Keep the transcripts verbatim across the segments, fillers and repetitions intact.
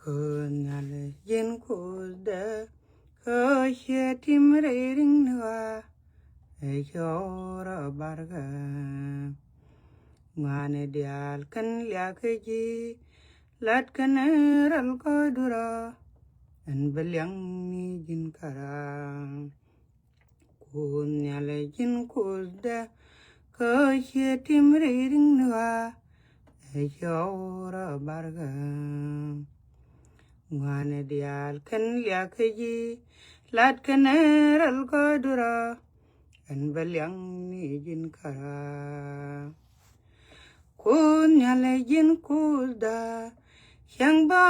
Kuoth Nhial ji̱n Kuothdä, kä ciɛ tim rɛy ri̱ŋ ni ɣɔaa, ɛ cɔɔr ɛ barkɛ. Ŋɔaani diaal kɛn liak kä ji̱, lat kɛn rɛl gɔɔydu rɔ, ɛn bä liaŋ ni ji̱n kärɔa. Kuoth Nhial ji̱n Kuothdä, kä ciɛ tim rɛy ri̱ŋ ni ɣɔaa, ɛ cɔɔr ɛ barkɛ. Ŋɔaani diaal kɛn liak kä ji̱, lat kɛn rɛl gɔɔydu rɔ, ɛn bä liaŋ ni ji̱n kärɔa. Kuoth Nhial ji̱n Kuothdä, cäŋ bä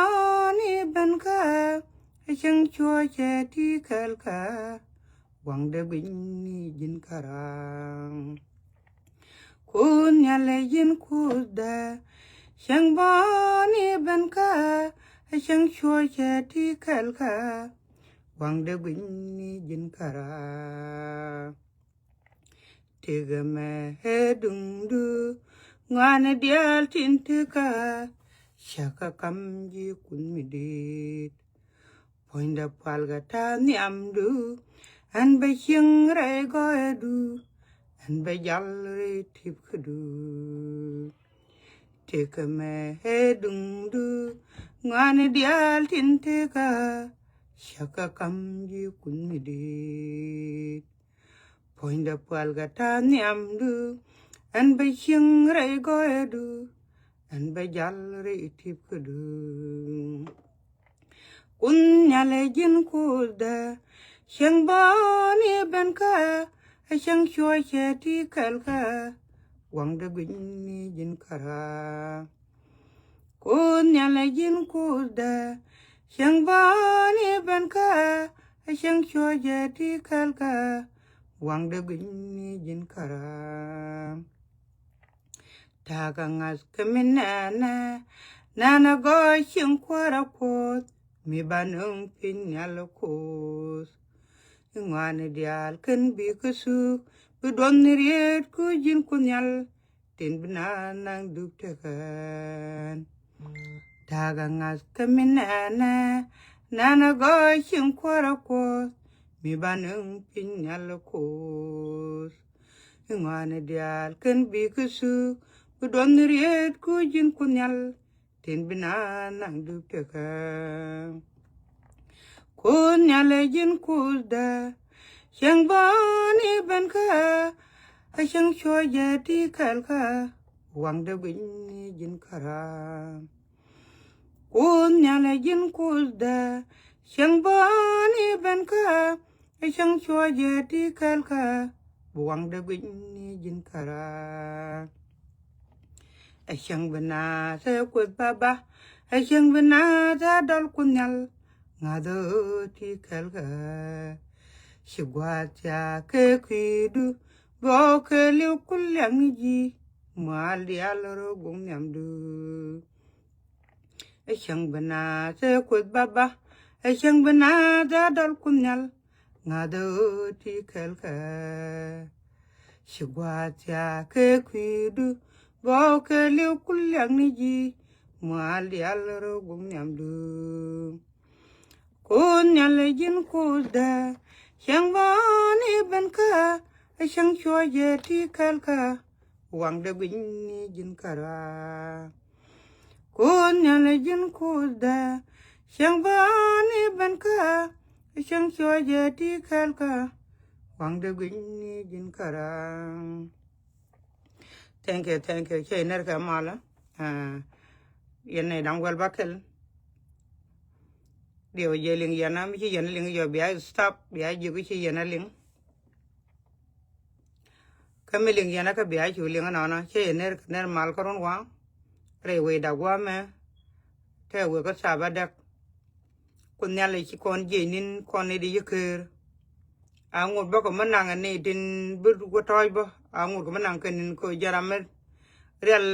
ni ben kä, cäŋ cuɔ̱cɛ ti kɛl kä, waŋdɛ gui̱ny ni ji̱n kärɔa. Kuoth Nhial ji̱n Kuothdä, cäŋ bä ni ben kä, cäŋ cuɔ̱cɛ ti kɛl kä, waŋdɛ gui̱ny ni ji̱n kärɔa. Tëkɛ mɛ ɛ duŋdu, ŋɔaani diaal tin tëkä, cä kɛ kam ji̱ Kuoth mi di̱i̱t. Puɔ̱nydɛ pual kɛ ta̱a̱ nhiamdu, ɛn bɛ cieŋ rɛy gɔɔyädu, ɛn bɛ jal rɛy tipkädu. Tëkɛ mɛ ɛ duŋdu, ŋɔaani diaal tin tëkä, cä kɛ kam ji̱ Kuoth mi di̱i̱t. Puɔ̱nydɛ pual kɛ ta̱a̱ nhiamdu, ɛn bɛ cieŋ rɛy gɔɔyädu, ɛn bɛ jal rɛy tipkädu. Kuoth Nhial ji̱n Kuothdä, cäŋ bä ni ben kä, cäŋ cuɔ̱cɛ ti kɛl kä, waŋdɛ gui̱ny ni ji̱n kärɔa. Kuoth Nhial ji̱n Kuothdä, cäŋ bä ni ben kä, cäŋ cuɔ̱cɛ ti kɛl kä, waŋdɛ gui̱ny ni ji̱n kärɔa. Ta̱a̱ kɛ ŋa̱th kä mi nɛnɛ, nɛnɛ gɔɔy cieŋ kuäärä Kuɔth, mi ba nöŋ piny nhial Kuoth. Ŋɔaani diaal kɛn bi kä thuk, bi duɔth ni riet ku ji̱n Kuoth Nhial, tin bi naath naŋ dup tekɛn. Ta̱a̱ kɛ ŋa̱th kä mi nɛnɛ, nɛnɛ gɔɔy cieŋ kuäärä Kuɔth, mi ba nöŋ piny nhial Kuoth. Ŋɔaani diaal kɛn bi kä thuk, bi duɔth ni riet ku ji̱n Kuoth Nhial, tin bi naath naŋ dup tekɛ. Kuoth Nhial ji̱n Kuothdä, cäŋ bä ni ben kä, cäŋ cuɔ̱cɛ ti kɛl kä, waŋdɛ gui̱ny ni ji̱n kärɔa. Kuoth Nhial ji̱n Kuothdä, cäŋ bä ni ben kä, cäŋ cuɔ̱cɛ ti kɛl kä, bi waŋdɛ gui̱ny ni ji̱n kärɔa. Ɛ cäŋ bi naath ɛ Kuoth Baba, ɛ cäŋ bi naath ɛ dɔl Kuoth Nhial, ŋa̱th ɣöö ti kɛl kä. Ci gua̱a̱th thia̱a̱ kɛ kui̱du, bɛ ɣɔw kɛ li̱w ku liak ni ji̱, muaal diaal rɔ guŋ nhiamdu. Ɛ cäŋ bi naath ɛ Kuoth Baba, ɛ cäŋ bi naath ɛ dɔl Kuoth Nhial, ŋa̱th ɣöö ti kɛl kä. Ci gua̱a̱th thia̱a̱ kɛ kui̱du, bɛ ɣɔw kɛ li̱w ku liak ni ji̱, muaal diaal rɔ guŋ nhiamdu. Kuoth Nhial ji̱n Kuothdä, cäŋ bä ni ben kä, cäŋ cuɔ̱cɛ ti kɛl kä, waŋdɛ gui̱ny ni ji̱n kärɔa. Kuoth Nhial ji̱n Kuothdä, cäŋ bä ni ben kä, cäŋ cuɔ̱cɛ ti kɛl kä, waŋdɛ gui̱ny ni ji̱n kärɔa. Thank you, thank you. Cä inɛr kɛ malä. Ah, yɛn ni da̱ŋ wäl bä kɛl. Diɛw jɛ liŋ yɛn a mi ci yɛn liŋ yɔ bia stop, bia ji̱ ku ci yɛn a liŋ. Kä mi liŋ yɛn a kä bia cu liŋ a nɔnɔ, cä inɛr kɛ nɛr mal kä run wa. Rɛy wecda guamɛ. Tɛ wek kä thaap a däk. Kuoth Nhial ci kɔn jiɛc ni̱n kɔn ni di yi ker. A ŋut bä kɛ mi naŋ ni tin bi wä tɔɔc bä. A ŋut kɛ mi naŋ kɛ ni̱n kɛ jɛ ram mi rial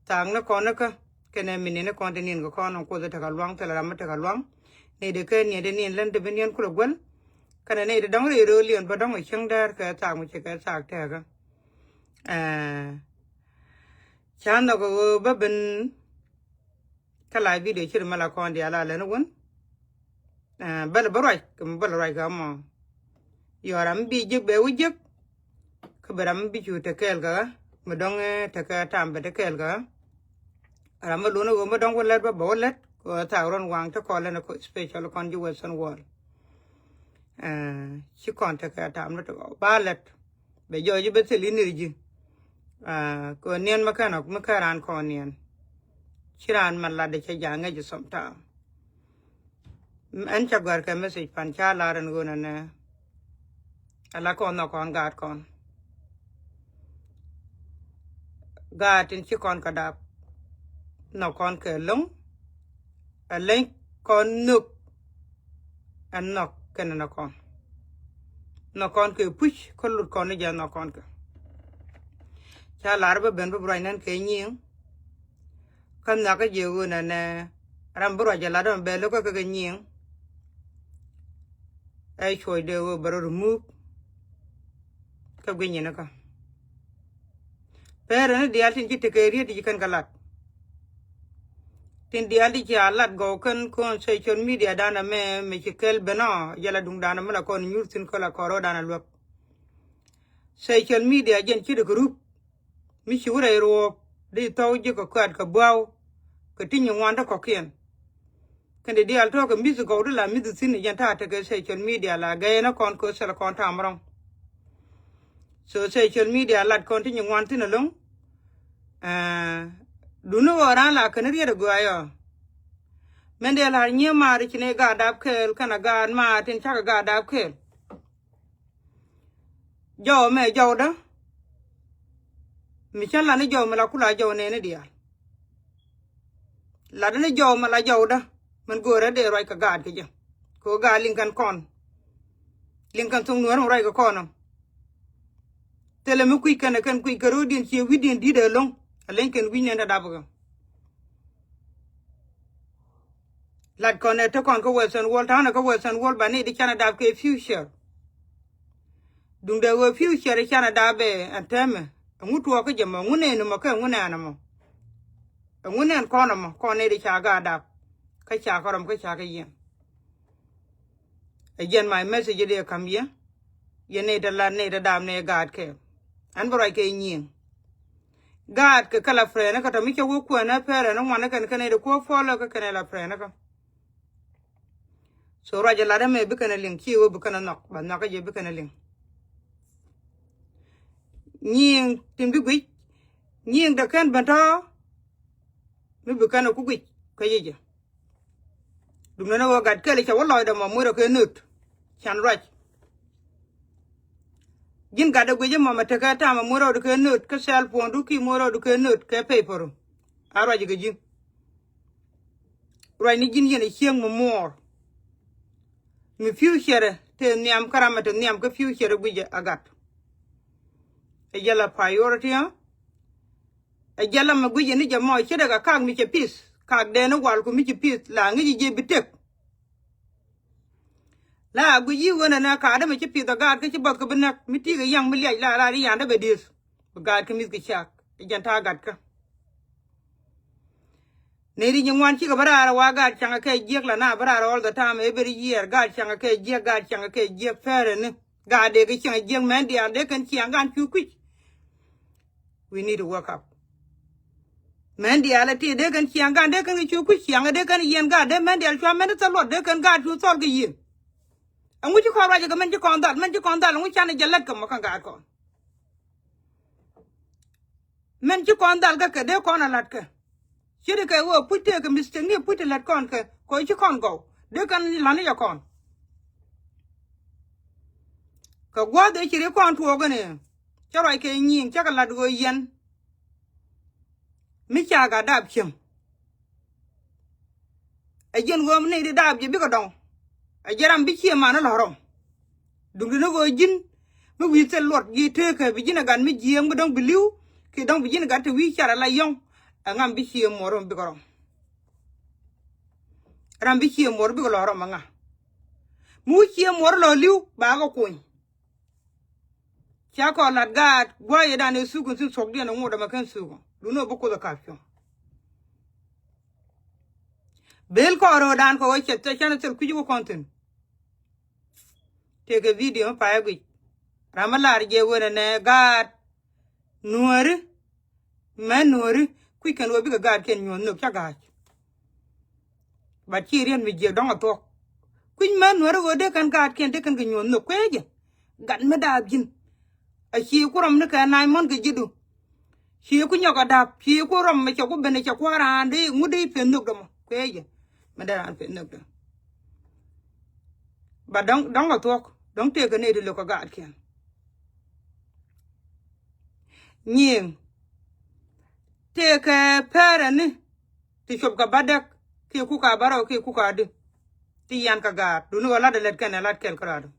thaak ni kɔn ni kä. Kɛnɛ mi ni̱n ni kɔn ti ni̱n kɛ kɔn ni Kuoth tekɛ luaŋ thilɛ ram mi tekɛ luaŋ. Ni di kɛ niɛn ti niɛn län ti bi niɛn kulɛ guäl. Kɛnɛ ni di dɔ̱ŋ ri ro̱o̱ liɛn bä dɔ̱ŋ ɛ cieŋ däär kɛ thaak mi ci kɛ thaak tɛɛkä. Ɛɛ. Ca nhɔk ɛ ɣöö bä ben Kä la video ci ri mɛ la kɔn diaal a lɛn wun. Bäl bä ruac kɛ mi bäl ruac kɛ mɔ. Yɔ ram mi bi jek bɛ wi jek. Kä bɛ ram mi bi cu te kɛɛl kɛ mi dɔŋ te kɛ tam bɛ te kɛɛl kɛ. Ram mi lun wun mi dɔŋ wä lɛt bä bɛ wä lɛt kɛ thaak run waŋ te kɔn lɛn special kɔn ji Western world. Ci kɔn te kɛ tam ni te ba lɛt. Bɛ jɔɔc bɛ thil inir ji̱. Kɛ niɛn mi kɛn ɔk mi kɛn raan kɔn niɛn. Ci raan man lat dee cɛ ja̱ ŋäc sometime. Ɛn ca gɔ̱a̱r kɛ message pan ca lar ɛn ɣöö nɛnɛ. Ala kɔn nhɔk kɔn gaat kɔn. Gaat tin ci kɔn kɛ dap. Nhɔk kɔn kɛ lo̱ŋ. Ɛ leny kɔn nhök. Ɛn nhɔk kɛn nhɔk kɔn. Nhɔk kɔn kɛ puc kä lut kɔn ni jɛ nhɔk kɔn kɛ. Ca lar bä ben bä bi ruac nɛn kɛ nyiŋ. Kä nhɔk kä jɛ ɣöö nɛnɛ ram bi ruac jɛ lat ɔn bɛ lo̱k kä kɛ nyiŋ. Ɛ cuɔc dee ɣöö bɛ rɔ remove. Kä guic nyin kä pɛrɛ ni diaal tin ci tekɛ riet ti ci kɛn kɛ lat. Tin diaal ti ci a lat gɔw kɛn kɔn social media dan amɛ mɛ ci kɛl ben ɔ jɛ la duŋ dan amɛ la kɔn nyur thin kä la kɔrɔ dan a luäk. Social media jɛn ci dek rup mi ci wurɛ ruɔp di thɔw ji̱ kɛ kuat kɛ buaw kɛ ti nyi ŋuan ti kɔkiɛn. Kɛn di diaal tɔ̱ kɛ mi̱th gɔw di la mi̱th thi̱n jɛn ta̱a̱ tekɛ social media la gɛy ni kɔn kɛ thil kɔn tam rɔ̱ŋ. So social media lat kɔn ti nyi ŋuan thi̱n alo̱ŋ. Duni ɣɔɔ raan la kɛn riet a gɔaa yɔ. Mɛn dee lar nyiee maar ci ni gaat dap kɛɛl kɛn a gaat maar tin cakɛ gaat dap kɛɛl. Jɔw mɛ jɔwdä. Mi cän la ni jɔw mi la kula jɔw nɛni diaal. Lat ni jɔw mi la jɔwdä. Min go̱o̱rä dee ruac kɛ gaat kɛ jɛ. Kɛ ɣöö gaat liŋ kɛn kɔn. Liŋ kɛn thoŋ nuäär mi ruac kɛ kɔn ɔ. Thilɛ mi kui̱c kɛn ɛ kɛn kui̱c kɛ ro̱o̱diɛn ciɛ wi̱cdiɛn di̱t ɛ lo̱ŋ. Ɛ leny kɛn wi̱c nɛn dee dapkä. Lat kɔn ɛ te kɔn kä Western world ta̱a̱nɛ kä Western world ba ni di canɛ dap kɛ future. Duŋdɛ ɣöö future canɛ dap ɛ ɛn täämɛ. Ɛŋu tuɔɔk kä jɛ mɔ, ɛŋu nɛɛni mɔ kä ɛŋu nɛɛni mɔ. Ɛŋu nɛn kɔn ɛmɔ kɔn ni di ca gaat dap. Kä ca kä rɔm kä ca kä yiɛn. Ɛ jɛn my message dee kam yɛ. Yɛ nɛy te lat nɛy te dam nɛy gaat kɛ. Ɛn bä ruac kɛ nyiëŋ. Gaat kɛ kɛ la friend kä tɔ mi cɛ wä kuɛn ɛ pɛrɛ ni ŋuan ɛ kɛn kɛn nɛy te kuɔ follow kä kɛn ɛ la friend kä. So ruac ɛ lat ɛmɛ bi kɛn ɛ liŋ ci wä bi kɛn ɛ nhɔk ba nhɔk kä jɛ bi kɛn ɛ liŋ. Nyiëŋ tin bi guic nyiëŋ te kɛn ben tɔ. Mi bi kɛn ɛ ku guic kä yecɛ. Duŋdɛ ni ɣöö gat kɛl cɛ wä lɔcdɛ mɔ muerɔ kɛ nöt. Can ruac. Ji̱n gat ɛ guic ɛmɔ mɛ tekɛ tam ɛ muerɔ kɛ nöt kä cell phone du ki muerɔ kɛ nöt kɛ paper. A ruac kɛ ji̱. Ruac ni ji̱n yɛn ɛ cieŋ mɛ muɔɔr. Mi future te nhiam kä ram ɛ te nhiam kä future guic ɛ gat. Ɛ jɛ la priority ɔ. Ɛ jɛ la mɛ guic ni jɛ mɔ ce̱tdɛ kɛ kak mi cɛ pith. Kak dee ni wal ku mi ci pith la ŋi̱ci jɛ bi tek. La a guic yi wen ɛnɛ kaat dee mɛ ci pith ɛ gaat kä ci buɔth kɛ bi näk mi ti̱i̱ kɛ yaŋ mi liac la la di yandɛ bɛ dieth. Bi gaat kä mi̱th kɛ cak ɛ jɛn ta̱a̱ gat kä. Nɛy ti nyi ŋuan cikɛ bä raar ɛ wa gaat caŋɛ kɛ jiäk la na bä raar all the time every year gaat caŋɛ kɛ jiäk gaat caŋɛ kɛ jiäk pɛrɛ ni. Gaat dee kɛ ciɛŋ jiäk mɛn diaal dee kɛn ciɛŋ gan cu kui̱c. We need to wake up. Mɛn diaal ɛ ti dee kɛn ciaŋ gan dee kɛn kɛ cu kui̱ ciaŋ dee kɛn yiɛn gaat dee mɛn diaal cua mɛn thil luɔt dee kɛn gaat cu thɔl kɛ yiëë. Ɛŋu ci kɔn ruacɛ kɛ mɛn ci kɔn dhal mɛn ci kɔn dhal ɛŋu canɛ jɛ lät kɛ mɔ kɛn gaat kɔn. Mɛn ci kɔn dhal kɛ kɛ dee kɔn a la̱t kɛ. Ci di kɛ ɣöö puc tëëkɛ mistake ni puc ti la̱t kɔn kɛ kɔ ci kɔn gɔw dee kɛn la̱t ni jɛ kɔn. Kɛ gua̱a̱th ëë ci ri kɔn tuɔɔk ɛn ëë cä ruac kɛ nyiŋ cä kɛ la̱t ɣöö yɛn. Mi ca gat daap cieŋ. Ɛ jiɛn ɣöö mi nɛy di daap jɛ bikɛ dɔŋ. Ɛ jiɛn ram bi cie man ni lɔ̱rɔm. Duŋdi ni ɣöö ji̱n mi wi̱i̱ thil luɔt ji̱ teekä bi ji̱n ɛ gat mi jiääk mi dɔ̱ŋ bi li̱w. Kiɛ dɔ̱ŋ bi ji̱n gat te wi̱i̱ car ala yɔ̱ŋ. Ɛ ŋa mi bi cie muɔr mi bikɛ rɔm. Ram bi cie muɔr bikɛ lɔ̱rɔm ɛ ŋa. Mi wi̱i̱ cie muɔr lɔ li̱w ba kɛ kuny. Ca kɔn lat gaat gua̱a̱c ëëdan ëë thuk in thi̱n thuɔ̱kdiɛn ɛ ŋot ɛmɛ kɛn thuk. Duundɛ ɣöö bi Kuoth ɛ ka̱p cuɔ̱ŋ. Bil kɔɔr ro̱o̱dan kɛ wä cɛ cɛ cɛn thil kui̱c wä kɔn thi̱n. Tëëkɛ video mi payä guic. Ram mi lar jɛ wen ɛnɛ gaat nuääri. Mɛ nuääri kui̱c kɛn wä bikɛ gaatkiɛn nyuɔ̱th nhök ca ga̱a̱c. Bat ci riet mi jiɛk dɔ̱ŋ a thuɔ̱k. Kui̱c mɛ nuääri wä dee kɛn gaatkiɛn dee kɛn kɛ nyuɔ̱th nhök kuecä. Gat mi daap ji̱n. A ci ku rɔm ni kɛ nac mɔn kɛ ji̱du. Ci ku nyɔk a dap ci ku rɔm mi cɛ ku ben cɛ ku a raan di ŋut di peth nhök dɔmɔ kuecä. Mi dee raan peth nhök dɔmɔ. Ba dɔ̱ŋ dɔ̱ŋ a thuɔ̱k dɔ̱ŋ tëëkɛ nɛy ti lo̱k kɛ gaatkiɛn. Nyiëëŋ tëëkɛ pɛrɛni ti cop kɛ bädäk kiɛ kuk a bärɔw kiɛ kuk a di. Ti yian kɛ gaat duni ɣä lat ɛ lät kɛn ɛ lat kɛl kärɔadu.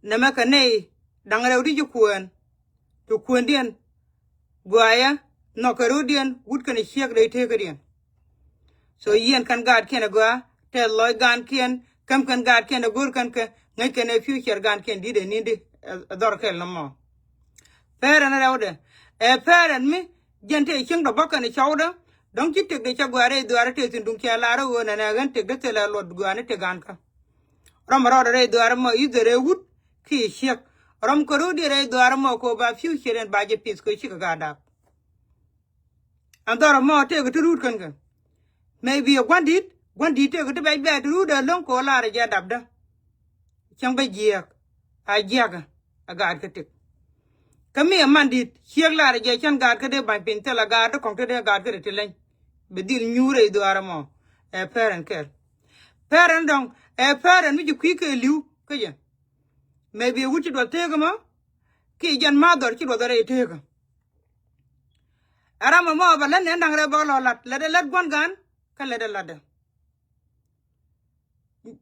Nɛmɛ kɛ nɛy da̱ŋ rɛw di ji̱ kuäär. Ti kuändiɛn guayä nhɔkɛ ro̱diɛn wut kɛn ciek rɛy teekädiɛn. So yiɛn kɛn gaatkiɛn ɛ gɔaa tɛth lɔc gaankiɛn käm kɛn gaatkiɛn ɛ go̱r kɛn kɛ ŋäc kɛn ɛ future gaankiɛn di̱t ɛ ni̱n di ɛ dhɔr kɛl nɔmɔ. Pɛrɛn rɛwdɛ ɛ pɛrɛn mi jɛn tëë cieŋ dɔ bä kɛn cɔwdä. Dɔ̱ŋ ci tëkdɛ cɛ gɔaa rɛy dhuaarä tëë thi̱n duŋ cɛ lar ɣöö nɛnɛ ɣän tëkdä thilɛ luɔt gɔaa ni tëk gaankä. Rɔm rɔɔdɛ rɛy dhuaarä mɔ i̱ dhɛ rɛy wut kiɛ ciek. Rɔm kɛ ro̱o̱diɛn rɛy dhuaarä mɔ kɛ ɣöö ba future ɛn ba jɛ pith kɛ cikɛ gaat dap. Ɛn dhɔrɔ mɔ tëëkɛ ti ruut kɛn kɛ. Maybe ɛ gua̱ndi̱t gua̱ndi̱t tëëkɛ ti bɛc bɛ̈ɛ̈ ti ruut ɛlɔ̱ŋ kɛ ɣöö lar ɛ jɛ dapdä. Cäŋ bä jiääk a jiäkä a gaatkä tëk. Kä mi ɛ mandit ciek lar jɛ cän gaatkä dee ba̱ny piny thil a gaatkä kɔ̱ŋ te dee gaatkä ti ti leny. Bi dhil nyuur rɛy dhuaarä mɔ ɛ pɛrɛn kɛl. Pɛrɛn dɔ̱ŋ ɛ pɛrɛn mi ci kui̱ kɛ li̱w kä jɛ. Maybe wut ci duɔth teekä mɔ kiɛ jɛn ma̱a̱ dhɔr ci duɔth rɛy teekä. Ɛ ram ɛmɔ bɛ lät nɛn da̱ŋ rɛw bä lɔ la̱t lätdɛ lät gua̱n gan kä lätdɛ la̱tdɛ.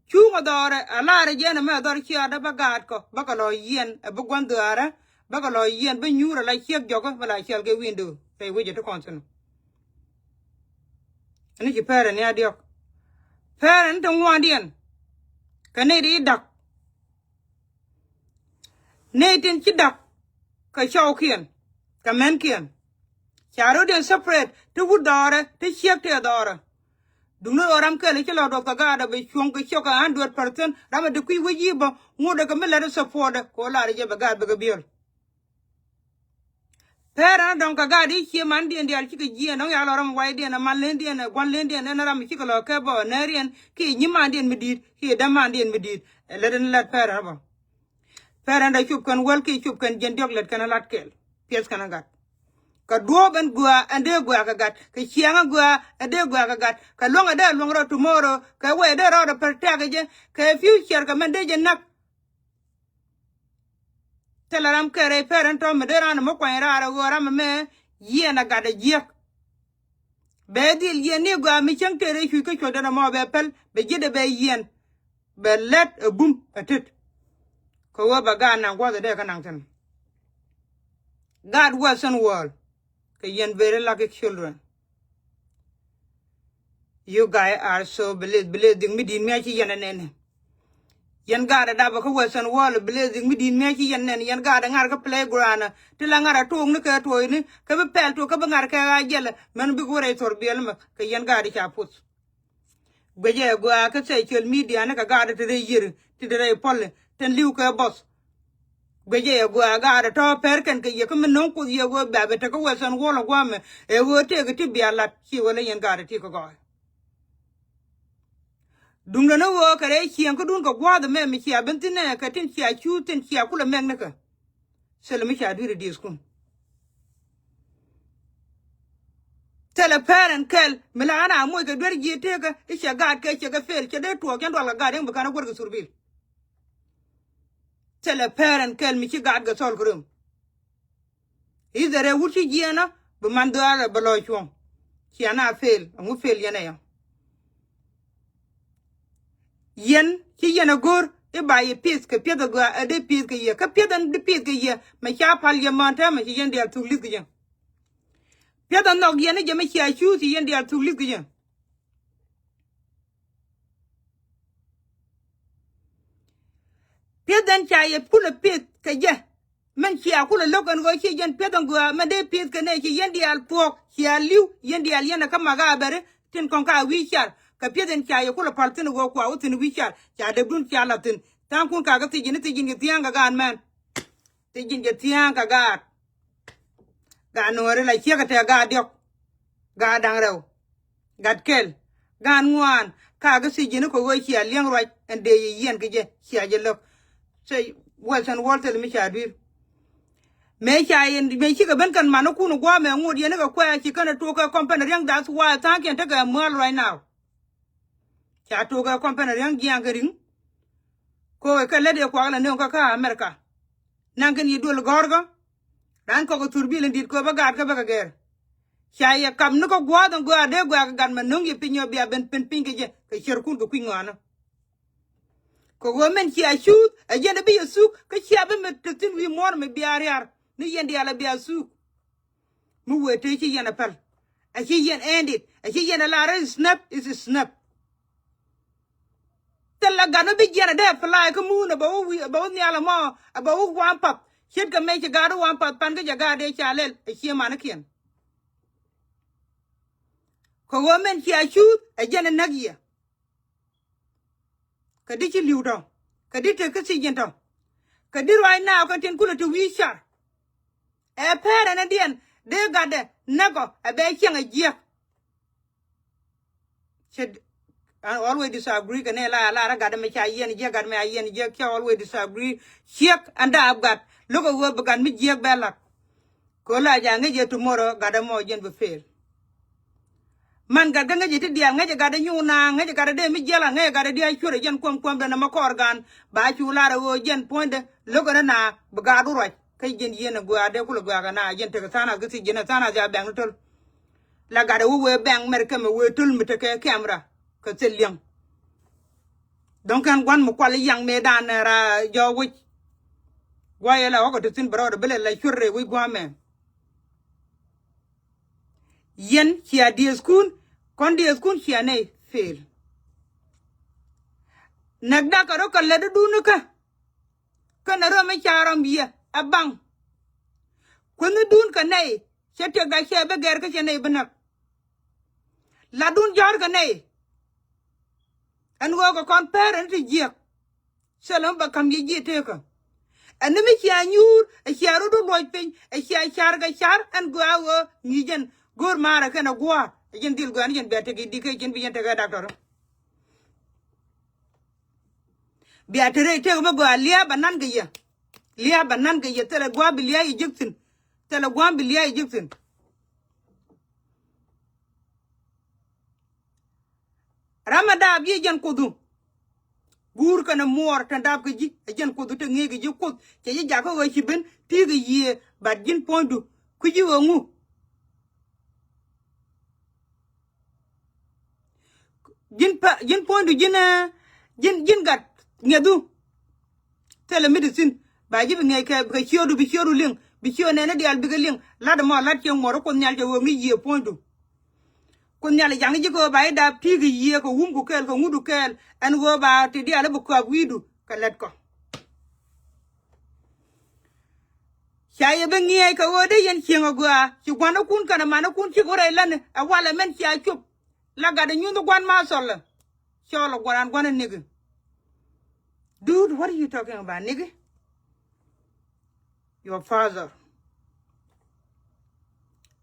Cuŋ ɛ dhɔrɛ a lar jɛn ɛmɛ dhɔr ciaatdä bä gaatkɔ bä kɛ lɔ yiɛn ɛ bi gua̱n dhɔaarä bä kɛ lɔ yiɛn bä nyuur ɛ la ciek jɔkä bä la ciɛl kɛ window rɛy wecɛ ti kɔn thi̱n. Ɛn ci pɛrɛn ni a diɔ̱k. Pɛrɛn ti ŋuandiɛn kɛ ni di da̱k. Nɛy tin ci da̱k kɛ cɔwkiɛn kɛ mɛnkiɛn. Ca ro̱diɛn separate ti wut dhɔrɛ ti ciek tëë dhɔrɛ. Duŋni ɣöö ram kɛl ci lɔ duɔth kɛ gaatdɛ bi cuɔ̱ŋ kɛ ciek kɛ hundred percent ram ɛ ti kui̱ wec yi̱ bä ŋotdɛ kɛ mi lät ɛ support ɛ kɛ ɣöö lar jɛ bɛ gaat bɛ kɛ biöl. Pɛrɛn dɔ̱ŋ kɛ gaat i̱ cie mandiɛn diaal cikɛ jiɛɛn dɔ̱ŋ ya lɔ ram waydiɛn ɛ man lendiɛn ɛ gua̱n lendiɛn ɛn ram cikɛ lɔ kɛ bä ɛ nɛɛriɛn kiɛ nyimandiɛn mi di̱i̱t kiɛ dämandiɛn mi di̱i̱t. Ɛ lät ɛn lät pɛrɛn bä. Pɛrɛn dee cop kɛn wäl kiɛ cop kɛn jiɛn diɔ̱k lät kɛn lat kɛl piɛth kɛn gat. Kɛ duɔ̱ɔ̱p ɛn gɔaa ɛn dee gɔaa kɛ gat kɛ ciaŋ ɛn gɔaa ɛn dee gɔaa kɛ gat kɛ luäŋ ɛn dee luäŋ rɔ tomorrow kɛ wee dee rɔɔdɛ protect jɛ kɛ future kɛ mɛn dee jɛ näk. Thilɛ ram kɛɛrɛ pɛrɛn tɔ̱ mi dee raan mi kuany raar ɛ ɣöö ram ɛmɛ yiɛn ɛ gat ɛ jiäk. Bɛ dhil yiɛn ni gɔaa mi cäŋ tëë rɛy cuc kä cuɔ̱cdɛ nɔmɔ bɛ päl bɛ ji̱dɛ bɛ yiɛn. Bɛ lät ɛ bum ɛ tet. Kɛ ɣöö bɛ gaat naŋ gua̱th ɛ dee kä naŋ thi̱n. Gaat Western world kɛ yɛn very lucky children. You guys are so blessed, blessed. Dhik mi di̱i̱t mi a ci yɛn ɛ nɛn. Yɛn gaat ɛ dapɛ kä Western world, blessed. Dhik mi di̱i̱t mi a ci yɛn nɛn. Yɛn gaat ɛ ŋa̱r kä playground ti la ŋa̱r ɛ tuɔɔk ni kɛ tuɔɔcni kä bi pɛl tuɔɔk kä bi ŋa̱r kɛ ɣaa jɛlɛ mɛn bik wä rɛy thor biɛl mɛ kɛ yɛn gaat ɛ ca puth. Guecɛ ɛ gɔaa kä social media ni kɛ gaat ti rɛy yiër ti rɛy pɔli tin li̱w kɛ bɔth. Guecɛ ɛ gɔaa gaat tɔ̱ pɛr kɛn kɛ yɛ kä mi no̱o̱ŋ kuoth yɛ ɣöö bɛ̈pɛ tekä Western world gua̱a̱mɛ ɛ ɣöö tëëkɛ ti bia lat ci ɣöö lɛ yɛn gaat ti kɛ gɔɔy. Duŋdɛ ni ɣöö kɛ rɛy ciɛŋ kädun kɛ gua̱a̱th ɛmɛ mi cia ben thi̱n ɛ kɛ tin cia cuuth tin cia kulɛ mɛk ni kɛ. Thilɛ mi ca dui̱r i̱ diëëthkun. Thilɛ pɛrɛn kɛl mi la ɣän a moc kɛ duer ji̱ tëëkä i̱ cɛ gaat kɛ cɛ kɛ pel cɛ dee tuɔɔk cɛn dual kɛ gaat yäŋ bi ka̱n a guäär kɛ thurbil. Thilɛ pɛrɛn kɛl mi ci gaat kɛ thɔl kɛ röm. I̱ dhɛrɛ wut ci jiɛɛnä bi man dhɔaarɛ bɛ lɔc cuɔ̱ŋ. Ciɛ na pel ɛŋu pel yɛn ɛ yɔ. Yɛn ci yɛn a go̱o̱r i̱ ba yɛ pieth kɛ pieth a gɔaa ɛ dee pieth kɛ yɛ kä pieth ɛn dee pieth kɛ yɛ mɛ ca pal yɛ mään täämɛ ci yɛn diaal thuk li̱th kɛ jɛ. Pieth a nhɔk yɛn i̱ jɛ mɛ cia cuuth ci yɛn diaal thuk li̱th kɛ jɛ. Pieth ɛn ca yɛ kulɛ pieth kɛ jɛ. Mɛn cia kulɛ lo̱k ɛn ɣöö ci yɛn pieth ɛn gɔaa mɛn dee pieth kɛ nɛ ci yɛn diaal thuɔ̱k cia li̱w yɛn diaal yɛn ɛ kä mak a bɛri. Tin kɔŋ ka wi̱i̱ car kɛ piɛth in ca yɛ kulɛ pal thi̱n ɣöö kua wä thi̱n wi̱i̱ car ca depdun ca la̱th thi̱n. Tha̱a̱ŋkun kakä thiec ji̱n, thiec ji̱n kɛ thia̱a̱ŋ kɛ gaat mɛn. Thiec ji̱n kɛ thia̱a̱ŋ kɛ gaat. Gaat nuɔ̱ɔ̱ri la ciek kɛ tɛk gaat diɔ̱k. Gaat da̱ŋ rɛw. Gat kɛl. Gaat ŋuan. Kakä thiec ji̱n kɛ ɣöö cia liɛŋ ruac ɛn dee yɛ yiɛn kɛ jɛ cia jɛ lo̱k. Cɛ Western world thil mi ca dui̱r. Mëë ca yɛn mëë cikɛ ben kɛn manikun gua̱a̱mɛ ŋot yɛn ikɛ kuɛ̈ɛ̈ ci kɛn ɛ tuɔɔk kɛ kɔmpɛn riäŋ, that's why tha̱a̱ŋkiɛn tekɛ muäl right now. Ca tuɔɔk kɛ kɔmpɛn riäŋ jiaŋ kɛ ri̱ŋ. Ko̱o̱kɛ kɛ lät yɛ kuak la nööŋ kä kä America. Naŋ kɛn yi duël gɔ̱rkä. Raan kɔk ɛ thur bil in di̱t kööbä gaat kä bä kɛ gɛr. Ca yɛ kap ni kä gua̱a̱th in göö a dee göa kɛ gat mɛ nöŋ yɛ piny ɔ bia ben pen piny kɛ jɛ kɛ ciɛrkun kɛ kui̱ ŋɔaani. Kɛ ɣöö mɛn cia cuuth ɛ jɛn ɛ bi yɛ thuk kä cia bi mi te thi̱n wi̱i̱ muɔ̱ɔ̱r mi bia riaar ni yɛn diaal ɛ bia thuk. Mi wëë te ci yɛn ɛ päl. Ɛ ci yɛn ɛn dit ɛ ci yɛn ɛ lar ɛ snap is snap. Thilɛ gat mi bi jiɛn ɛ dee apply kä muun ɛ bɛ wä wi̱i̱ ɛ bɛ wä nhial ɛmɔ ɛ bɛ wä waŋ path. Ce̱tkɛ mɛ ci gaat wä waŋ path pan kä jɛ gaat dee ca lɛl ɛ cie manikiɛn. Kɛ ɣöö mɛn cia cuuth ɛ jɛn ɛ näk yɛ. Kɛ di ci li̱w tɔ kɛ di tek kä thiec ji̱n tɔ. Kɛ di ruac naaw kɛ tin kulɛ ti wi̱i̱ car. Ɛ pɛr ɛn ɛ diɛn dee gatdɛ näk ɔ ɛ bɛ ciɛŋ ɛ jiäk. Cɛ I always disagree kɛ nɛ la la rɛ gat mɛ ca yiɛn jiäk gat mɛ a yiɛn jiäk cɛ always disagree. Ciek ɛn daap gat lo̱k ɛ ɣöö bi gat mi jiäk bɛ la̱t. Kɛ ɣöö la ca ŋäc yɛ tomorrow gat ɛmɔ jɛn bi fail. Man gat kä ŋäc yɛ ti diaal ŋäc yɛ gat ɛ nyuun na ŋäc yɛ gat ɛ dee mi jiäk la ŋäc yɛ gat ɛ diaal cuɔr ɛ jɛn kuɔm kuɔm dɛn ɛmɛ kɔɔr gan ba cu lar ɛ ɣöö jɛn puɔ̱nydɛ lo̱k ɛn na bi gaat wä ruac. Kä ji̱n yieen ɛ gua̱a̱r dee kulɛ gua̱a̱r kɛ na ji̱n tekɛ tha̱a̱n a kä thiec ji̱n ɛ tha̱a̱n a ca bɛŋ ni töl. La gat ɛ wä wee bɛŋ mɛr kɛ mɛ wee töl mi tekɛ kɛmra kɛ thil liɛŋ. Dɔ̱ŋ kɛn gua̱n mi kual i̱ yaŋ mëëdan ɛ ra jɔɔk wi̱c. Gua̱a̱ yɛ la ɣɔk ɛ te thi̱n bɛ rɔɔdɛ bi lɛ la cuer rɛy wi̱c gua̱a̱ mɛ. Yɛn cia diëëthkun kɔn diëëthkun cia nɛy fail. Näk dak kɛ rɔ kɛ lät dun kä. Kɛnɛ röm mi ca rɔm yɛ ɛ baŋ. Kuändhädun kɛ nɛy cɛ tiɛkda cɛ bi gɛr kä cɛ nɛy bi näk. Latdun jɔ̱ɔ̱r kɛ nɛy. Ɛn ɣöö kɛ kɔn pɛr ɛn ti jiäk. Thilɛ mi bɛ ka̱m yɛ ji̱ teekä. Ɛn ni mi cia nyuur ɛ cia rot wä luɔc piny ɛ cia car kɛ car ɛn gɔaa ɣöö ŋi̱i̱c jɛn go̱o̱r maarɛ kɛnɛ gua̱a̱r ɛ jɛn dhil gɔaa ni jɛn bia tek i̱di kɛ jɛn bi jɛn tekɛ daktɔr. Bia te rɛy tek mi gɔaa lia̱a̱ bɛ nan kɛ yɛ. Lia̱a̱ bɛ nan kɛ yɛ thilɛ gua̱a̱ bi lia̱a̱ yɛ ji̱k thi̱n. Thilɛ gua̱a̱ bi lia̱a̱ yɛ ji̱k thi̱n. Ram ɛ daap ji̱ jɛn kuothu. Guur kɛnɛ muɔɔr tɛn daap kɛ ji̱ ɛ jɛn kuothu te ŋi̱i̱c kɛ ji̱ kuoth cɛ ji̱ jakä ɣöö ci ben ti̱i̱ kɛ yiëë bat ji̱n puɔ̱nydu. Kui̱ ji̱ ɣöö ŋu. Ji̱n pä ji̱n puɔ̱nydu ji̱n ɛ ji̱n ji̱n gat ŋiɛthu. Thilɛ mi ti thi̱n ba ji̱ bi ŋiɛc kɛ kɛ ciöödu bi ciöödu liŋ bi ciöö nɛɛni diaal bikɛ liŋ. Lat ɛmɔ lat cieŋ muɔr ɛ kuoth nhial cɛ ɣöö ŋi̱i̱c yiëë puɔ̱nydu. Kuoth nhial jaŋ ji̱ kɛ ɣöö ba ji̱ dap ti̱i̱ kɛ yiëë kɛ wumku kɛɛl kɛ ŋutdu kɛɛl ɛn ɣöö ba ti diaal ɛ bi kua̱p wi̱i̱du kɛ lɛt kɔ. Ca yɛ bi ŋiɛɛc kɛ ɣöö dee yɛn cieŋ agɔaa ci gua̱nikun kɛnɛ manikun cikɛ wä rɛy läni ɛ walɛ mɛn cia cop. La gat ɛ nyunh gua̱n ma thɔlɛ cɔɔl ɛ gua̱n gua̱n ɛ niki. Dude, what are you talking about, nigga? Your father.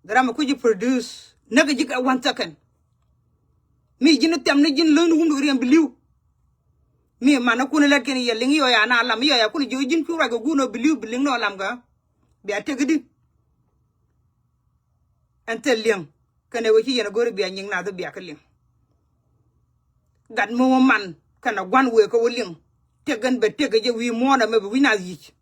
Ram ɛ kuci produce näk ji̱ kɛ one second. Mi ji̱n thiam ni ji̱n lo̱ny ni wun riɛm bi li̱w. Mi man ni kun lät kɛn yɛ liŋ yɔ ya na lam yɔ ya kun ji̱ ji̱n cu ruac kɛ gun ɔ bi li̱w bi liŋ nɔ lam kä. Bia tek di. Ɛn thil liŋ kɛn ɛ wee ci yɛn a go̱ri bia nyiŋ nath bia kä liŋ. Gat mi wä man kɛn a gua̱n wee kä wä liŋ. Tek ɛn bɛ tek kɛ jɛ wi̱i̱ muɔ̱ɔ̱n ɛmɛ bɛ wi̱c nath yic.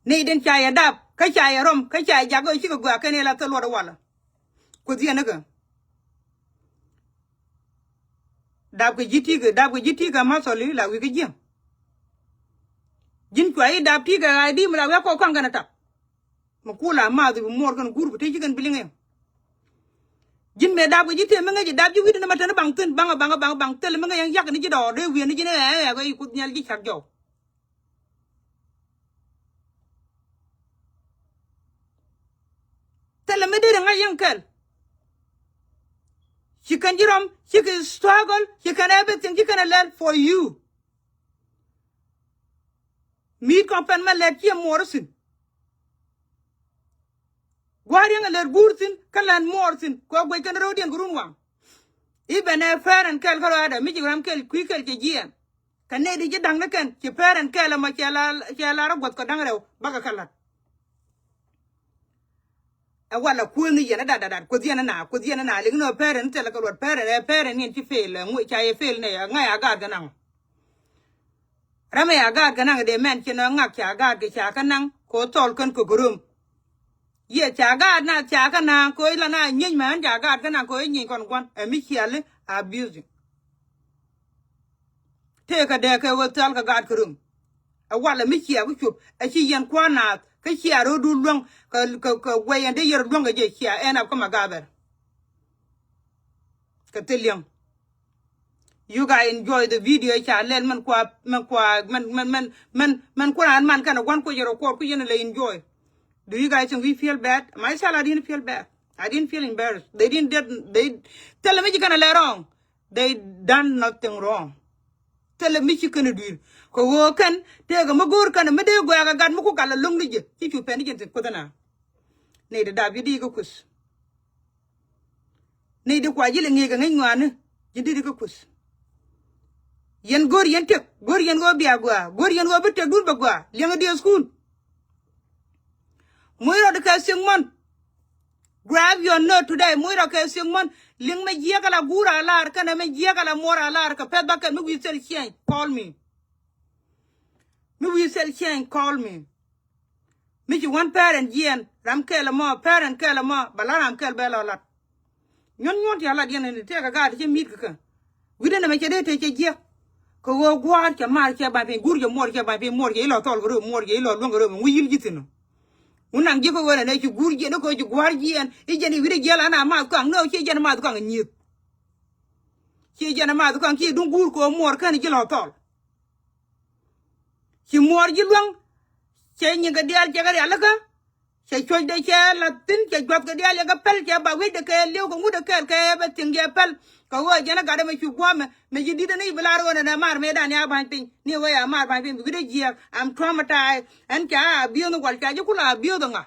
Nɛy den ca yɛ dap kä ca yɛ rɔm kä ca yɛ jak ɣöö cikɛ gɔaa kɛn yɛ la thil luɔt ɛ walä. Kuoth yɛn kä dap kɛ ji̱ ti̱i̱ kɛ dap kɛ ji̱ ti̱i̱ kɛ mathɔli la wi̱i̱ kä jiäŋ. Ji̱n cua i̱ dap ti̱i̱ kɛ ɣa̱c di̱i̱m la wi̱i̱ a kɔk ka̱ŋ kɛn a tap. Mi kula math i̱ bi muɔɔr kɛn guur bi te ci kɛn bi liŋ i̱. Ji̱n mëë dap kɛ ji̱ tëë mi ŋäc i̱ dap ji̱ wi̱cdɛ ni ma teni baŋ thi̱n baŋ baŋ baŋ baŋ thilɛ mi ŋäc yɛn yak ni ji̱ dɔɔr dee wi̱i̱ ni ji̱n ɛ ɛ ɛ kɛ i̱ Kuoth Nhial ji̱ cak jɔw. Thilɛ mi deri ŋa̱c yɛn kɛl. Ci kɛn ji̱ rɔm, ci kɛ struggle, ci kɛn everything, ci kɛn a lɛl for you. Mi̱i̱t kɔn pɛn mɛ lɛt ciɛ muɔɔr thi̱n. Gua̱a̱r yɛn a lɛt guur thi̱n kä lɛt muɔɔr thi̱n kɛ guec kɛn ro̱o̱diɛn kɛ run waŋ. I̱ bɛn ɛ pɛr ɛn kɛl kä rɔaadɛ mi ci ram kɛl kui̱ kɛl cɛ jiɛɛn. Kɛ nɛy di ji̱ da̱ŋ ni kɛn ci pɛr ɛn kɛl ɛmɔ cɛ la, cɛ la rɔ guɔth kɛ da̱ŋ rɛw bakɛ kɛ la̱t. Ɛ wala kuäär ni yɛn ɛ dat dat dat kuäth yɛn ɛ na kuäth yɛn ɛ na liŋ ni ɔ pɛr ɛn thilɛ kɛ luɔt pɛr ɛn ɛ pɛr ɛn yɛn ci fail ɛ ŋuc ca yɛ fail nɛ ɛ ŋa̱c a gaat kɛ naŋ. Ram ɛ a gaat kɛ naŋ dee mɛn ci nɔ ŋak ca gaat kɛ ca kɛ naŋ kɛ ɔ thɔl kɛn kɛ gɛ röm. Yɛ ca gaat na ca kɛ naŋ kɛ ɔ la na nyiec mɛ ɣän ca gaat kɛ naŋ kɛ ɔ nyiec kɔn gua̱n ɛ mi ciali abusing. Tëëkɛ dee kɛ ɣöö thal kɛ gaat kɛ röm. Ɛ walɛ mi cia kä cop ɛ ci yɛn kua̱r naath kä cia ro̱o̱du luäŋ kɛ, kɛ, kɛ guɛy ɛn dee yɛr luäŋ kɛ jɛ cia ɛn ap kä ma gabɛr. Kɛ thil liɛŋ. You guys enjoy the video ca lɛl mɛn kua mɛn kua mɛn mɛn mɛn mɛn mɛn ku raan man kɛn ɛ gua̱n kuec yɛr ɛ kuɔr ku yɛn ɛ lɛ enjoy. Do you guys think we feel bad? Myself, I didn't feel bad. I didn't feel embarrassed. They didn't did they thilɛ mi ci kɛn ɛ lɛ wrong. They done nothing wrong. Thilɛ mi ci kɛn ɛ dui̱r kɛ ɣöö kɛn tëëkɛ mi go̱o̱r kɛn mi dee guɛ̈ɛ̈k ɛ gat mi ku gal ɛ lo̱ŋ ni jɛ ci cu pɛn ni jɛn thi̱n kuoth ɛna. Nɛy di dap ji̱ di kä kueth. Nɛy di kua ji̱ lɛ ŋi̱i̱k ɛ ŋäc ŋɔaani ji̱ di di kä kueth. Yɛn go̱o̱r yɛn tëk go̱o̱r yɛn ɣöö bia gɔaa go̱o̱r yɛn ɣöö bi tëkdun bɛ gɔaa liɛŋɛ diɛ school. Muc rɔɔd kɛ thiek muɔ̱n. Grab your note today. Muc rɔɔd kɛ thiek muɔ̱n. Liŋ mɛ jiɛk ala guur a lar kɛnɛ mɛ jiɛk ala muɔr a lar kɛ pɛth bakɛl mi wi̱i̱ thil ciɛny call me. Mi wi̱i̱ thil ciɛny call me. Mi ci wän parent jiɛn ram kɛl ɛmɔ parent kɛl ɛmɔ bɛ la ram kɛl bɛ lɔ lat. Nyuɔ̱n nyuɔ̱n ti a lat yɛn ni tëëkɛ gaat cɛ mi̱i̱t kɛ kɛ. Wi̱cdɛ nɛmɛ cɛ dee tëë cɛ jiɛk. Kɛ ɣöö gua̱a̱r cɛ maar cɛ ba̱ny piny guur cɛ muɔɔr cɛ ba̱ny piny muɔɔr cɛ ilɔ thɔl kɛ röm muɔɔr cɛ ilɔ luäŋ kɛ röm ŋu yi̱l ji̱ thi̱n ɔ. Ŋu naŋ ji̱ kä ɣöö nɛ nɛ ci guur jiɛn kä ci gua̱a̱r jiɛn i̱ jɛn i̱ wi̱cdɛ jiɛl an a maath kaŋ nɛ ɔ ci jɛn maath kaŋ ɛ nyieth. Ci jɛn a maath kaŋ ci duŋ guur kɛ ɣöö muɔɔr kɛn ji̱ lɔ thɔl. Ci muɔɔr ji̱ luäŋ. Cɛ nyiŋ kɛ diaal cɛ kɛ rialikä. Cɛ cuɔ̱cdɛ cɛ la̱th thi̱n cɛ jua̱thkɛ diaal yɛ kɛ päl cɛ ba wi̱cdɛ kɛ li̱w kɛ ŋutdɛ kɛɛl kɛ bɛ thi̱ŋ jɛ päl. Kɛ ɣöö jɛn ɛ gatdɛ mɛ cu gua̱a̱mɛ mɛ ji̱ di̱t ɛn i̱ bi la̱r ɣöö nɛnɛ maar mëëdan ya ba̱ny piny ni ɣöö ya maar ba̱ny piny bi wi̱cdɛ jiääk. I'm traumatized. Ɛn ca abuse ni wal ca ji̱ kulɛ abuse ŋa.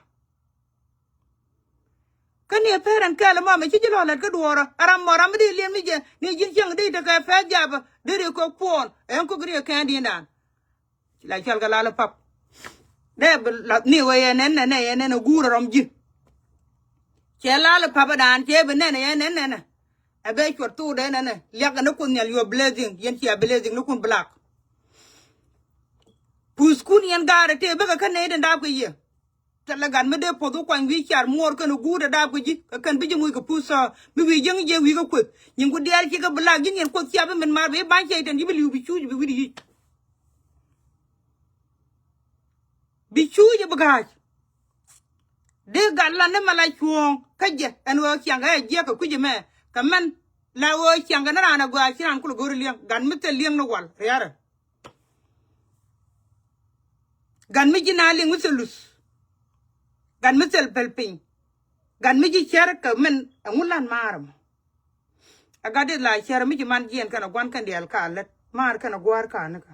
Kä ni ɛ parent kɛɛl ɛmɔ mɛ ci ji̱ lɔ lät kä duɔɔrä ɛ ram mɔ ram mi di liɛm ni jɛ ni ji̱n cieŋ di tekɛ pɛth japä deri kɛ kuɔɔn ɛn kok ri ɛ kɛn di̱i̱ndan. La cual kɛ lal pap. Dee bi la ni wee yɛ nɛn nɛn yɛ nɛn ɛ guur ɛ rɔm ji̱. Cɛ lal pap ɛ daan cɛ bi nɛn yɛ nɛn nɛn. Ɛ bɛ cuɔt thok dee nɛn ɛ liak ɛ ni kun nhial your blessing yɛn cia blessing ni kun black. Puth kun yɛn gaarɛ tëë bäkɛ kä nɛy den daap kɛ yɛ. Thilɛ gat mi dee puɔth wä kuany wi̱i̱ car muɔɔr kɛn guut ɛ daap kɛ ji̱ kɛ kɛn bi ji̱ muc kɛ puth thɔɔ mi wi̱i̱ jiäŋ jiɛ wi̱i̱ kɛ kueth nyin ku diaal ci kɛ bi lak ji̱n yɛn kuoth ciap bi min maar bi ba̱ny cɛy tɛn ji̱ bi li̱w bi cuuc bi wi̱cdɛ yic. Bi cuuc bi ga̱a̱c. Dee gat lan ni mɛ la cuɔ̱ɔ̱ŋ kä jɛ ɛn ɣöö ciaŋ kɛ ɛ jiɛk kɛ kui̱c ɛmɛ kɛ mɛn la ɣöö ciaŋ kɛ ni raan ɛ gɔaa ci raan kulɛ go̱r liɛŋ gat mi thil liɛŋ ni wal ria̱rɛ. Gat mi ji̱ na liŋ mi thil luth. Gat mi thil pɛl piny. Gat mi ji̱ cär kɛ min ɛŋu lan maar ɛmɔ. Ɛ gat dit la cär mi ji̱ man jiɛn kɛn ɛ gua̱n kɛn diaal ka lät maar kɛn ɛ gua̱a̱r ka ni ka.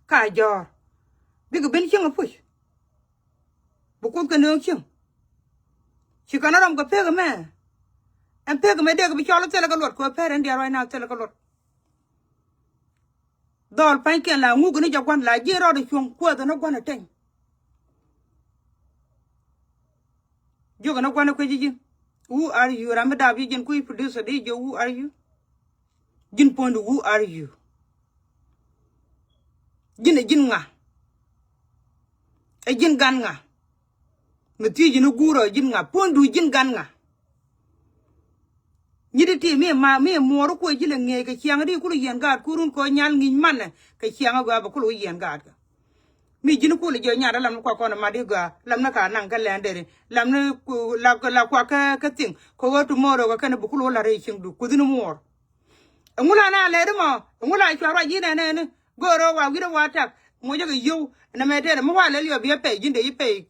Ka jɔ̱ɔ̱r bikɛ ben cieŋ ɛ puc. Bi kuoth kɛ nööŋ cieŋ. Ci kɛn ɛ rɔm kɛ pek ɛmɛ. Ɛn pek ɛmɛ dee kɛ bi cɔl ɛ thilɛ kɛ luɔt kɛ ɣöö pɛr ɛn diaal ruac na thilɛ kɛ luɔt. Dhɔl pa̱nykiɛn la ŋuk ni jɛ gua̱n la ji̱ rɔɔdɛ cuɔ̱ŋ kuäth ni gua̱n ɛ teny. Jiök ni gua̱n ɛ kuec ji̱ ji̱. Who are you? Ram mi dap ji̱ ji̱n kui̱ producer di jiök who are you? Ji̱n puɔ̱nydu who are you? Ji̱n ɛ ji̱n ŋa? Ɛ ji̱n gan ŋa? Mi thiec ji̱n i̱ guur ɔ ji̱n ŋa? Puɔ̱nydu ji̱n gan ŋa? Nyi di ti mi ma mi muɔɔr kuɔ ji̱ lɛ ŋi̱eec kɛ ciaŋ di kul yiɛn gaat kurun kɔ nyal ŋi̱i̱c manɛ kɛ ciaŋ a gɔaa bɛ kul wä yiɛn gaat kɛ. Mi ji̱n kul jiɔ nyat a lam ni kuak kɔn a mat di gɔaa lam ni ka naŋ kä lɛn deri lam ni la la kuak kä kä thiŋ kɛ ɣöö tomorrow kɛ kɛn bi kul wä la rɛy cieŋdu kuthi ni muɔɔr. Ɛŋu la na lɛt mɔ ɛŋu la cua ruac ji̱ nɛnɛ ni go̱o̱r rɔ wa wi̱r wa tak mucä kɛ yio̱w nɛ mɛ tɛn mi wa lɛl yɔ bi ɛ pɛy ji̱n dee ji̱ pɛy.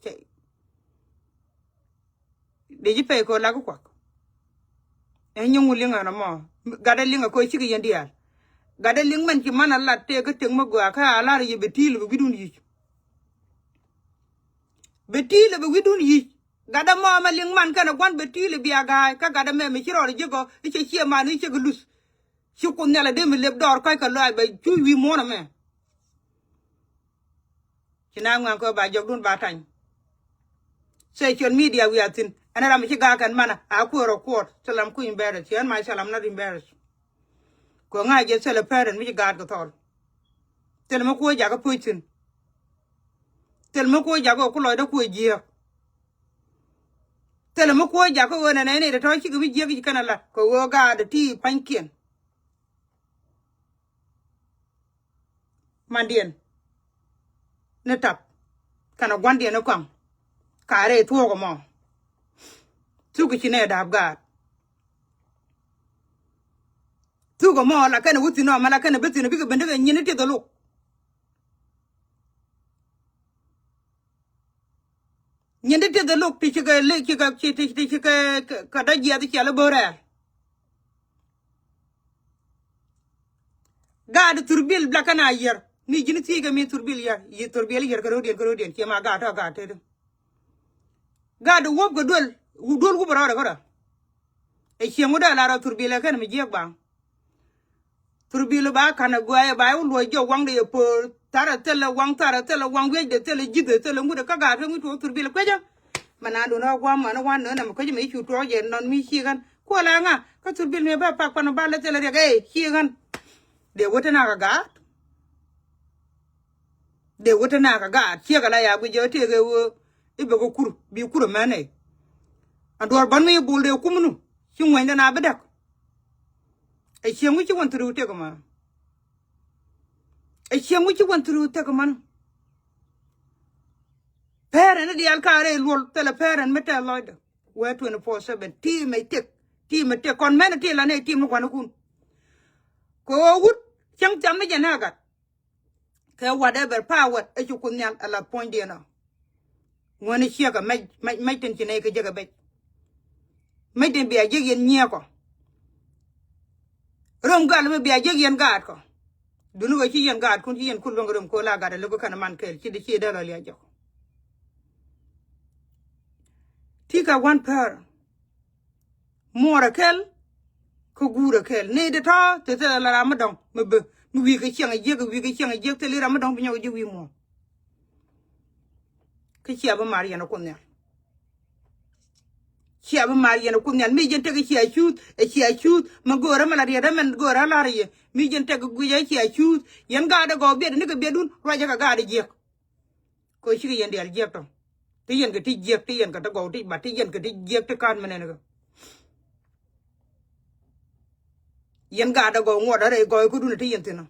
Dee ji̱ pɛy kɛ ɣöö lak kuak. Ɛ nyuŋ liŋ ɛn ɛmɔ. Gatdɛ liŋ ɛ koc cikɛ yɛn diaal. Gatdɛ liŋ mɛn ci man a lat tëë kä tëk mi gɔaa kä a lar yɛ bɛ ti̱i̱l bɛ wi̱dun yic. Bɛ ti̱i̱l bɛ wi̱dun yic. Gatdɛ mɔ mɛ liŋ man kɛnɛ gua̱n bɛ ti̱i̱l bia ga̱a̱c kä gatdɛ mɛ mi ci rɔɔd ji̱ gɔ i̱ cɛ ciɛ man i̱ cɛ kɛ luth. Ci Kuoth Nhial a dee mi lep dɔɔr kɔc kɛ lɔaac bɛ cuc wi̱i̱ muɔ̱ɔ̱n ɛmɛ. Ci na ŋuɛn kɛ ba jɔkdun ba tany. Social media wiaa thi̱n ɛn ram mi ci gaak kɛn manä a kuäär ɔ kuɔɔt thilɛ ram ku embarrass ci ɛn myself I'm not embarrass. Kɛ ŋa̱c jɛ thilɛ parent mi ci gaat kɛ thɔl. Thilɛ mi kuäär jakä puc thi̱n. Thilɛ mi kuäär jakä ku lɔcdä kuäär jiääk. Thilɛ mi kuäär jakä ɣöö nɛnɛ ni dee tɔ̱ cikɛ mi jiääk ci kɛn ala kɛ ɣöö gaat ti pa̱nykiɛn. Mandiɛn ni tap kɛnɛ gua̱ndiɛn ni kɔaŋ. Ka rɛy thuɔ̱ɔ̱k ɛmɔ. Thuk ci nɛ da̱a̱p gaat. Thuk ɛmɔ la kɛnɛ wä thi̱n ɔ mɛ la kɛnɛ bi thi̱n bikɛ ben tekɛ nyin ni tieth ɛ luk. Nyin ti tieth luk ti cikɛ li cikɛ ci ti ti cikɛ kɛ dɔ jiɛth ciɛl i̱ bo̱o̱r rɛɛl. Gaat thurbil blak kɛn a yiër mi ji̱n thiec kɛ mi thurbil yiër yi thurbil yiër kɛ ro̱diɛn kɛ ro̱diɛn ciɛ ma gaat tɔ gaat tëëdi. Gaat wäp kɛ duel duel wup rɔɔdɛ kärä. Ɛ cieŋ wä dee lar ɔ thurbil ɛ kɛn mi jiɛk baŋ. Thurbil ba ka̱n ɛ guɛ̈ɛ̈c ɛ ba ɛ wä luɔc jɔk waŋdɛ yɛ po̱o̱r tharɛ thilɛ waŋ tharɛ thilɛ waŋ wiecdɛ thilɛ ji̱thɛ thilɛ ŋutdɛ kä gaat kä ŋuc tuɔɔk thurbil ɛ kuecä. Mɛ na dun ɛ gua̱a̱m män ɛ wan nöön ɛmɛ kuecä mɛ i̱ cu tuɔɔk jɛ nɔn mi ciek ɣän kuɔl ɛ ŋa kä thurbil mi bɛ pak pan ɛ ba lɛ thilɛ riɛk ɛ ciek ɣän. Dee wä te nak ɛ gaat. Dee wä te nak ɛ gaat ciek ɛ la ya guic jɛ ɣä tëëk ɛ ɣöö i̱ bɛ kɛ kur bi kur ɛ mɛn ɛ. Ɛ duɔ̱ɔ̱r bän mi i̱ bul dee kumnu ci ŋuɛ̈nydɛ na bi däk. Ɛ cieŋ wi̱c ci wän through tëk man. Ɛ cieŋ wi̱c ci wän through tëk man. Parent ni diaal ka rɛy luɔl thilɛ parent mi tɛth lɔcdä. Wee twenty four seven ti mɛ tëk ti mɛ tëk kɔn mɛn ti la nɛ ti mi gua̱nikun. Kɛ ɣöö wut cäŋ thiam mi jɛ nɛ gat. Kɛ whatever power ɛ ci Kuoth Nhial ɛ lath puɔ̱nydiɛn ɔ. Ŋuäni ciekɛ mɛc mɛc mɛc tin ci nɛy kɛ jek ɛ bec. Mɛc tin bia jek yɛn nyiɛɛkɔ. Röm gal mi bia jek yɛn gaatkɔ. Duni ɣöö ci yɛn gaatkun ci yɛn kul luäŋ röm ko̱o̱l a gat ɛ lo̱k kɛn man kɛɛl ci di ci dee lɔ liac jɔk. Ti kɛ one parent. Muɔɔr ɛ kɛl kä guur ɛ kɛl ni ti tɔ̱ ti thilɛ la ram mi dɔ̱ŋ mi bä mi wi̱i̱ kɛ ciɛŋ ɛ jiäk ɛ wi̱i̱ kɛ ciɛŋ ɛ jiäk thilɛ ram mi dɔ̱ŋ bi nyɔk ɛ jiäk wi̱i̱ muɔɔr. Kä cia bi mar yɛn ɛ Kuoth Nhial. Cia bi mar yɛn ɛ Kuoth Nhial mi jɛn tekɛ cia cuuth ɛ cia cuuth mi go̱o̱rä mi la riɛt ɛ mɛn go̱o̱rä lar yɛ mi jɛn tekɛ guic ɛ cia cuuth yɛn gaat ɛ gɔw biɛt ni kɛ biɛtdun ruacɛ kɛ gaat ɛ jiäk. Kɛ cikɛ yɛn diaal jiɛk tɔ ti yɛn kɛ ti jiɛk ti yɛn kɛ ti gɔw ti bat ti yɛn kɛ ti jiɛk ti ka̱n mi nɛn kɛ. Yɛn gaat dee gɔw ŋuɔt dee rɛy gɔw i̱ kädun ti yɛn thi̱n ɔ.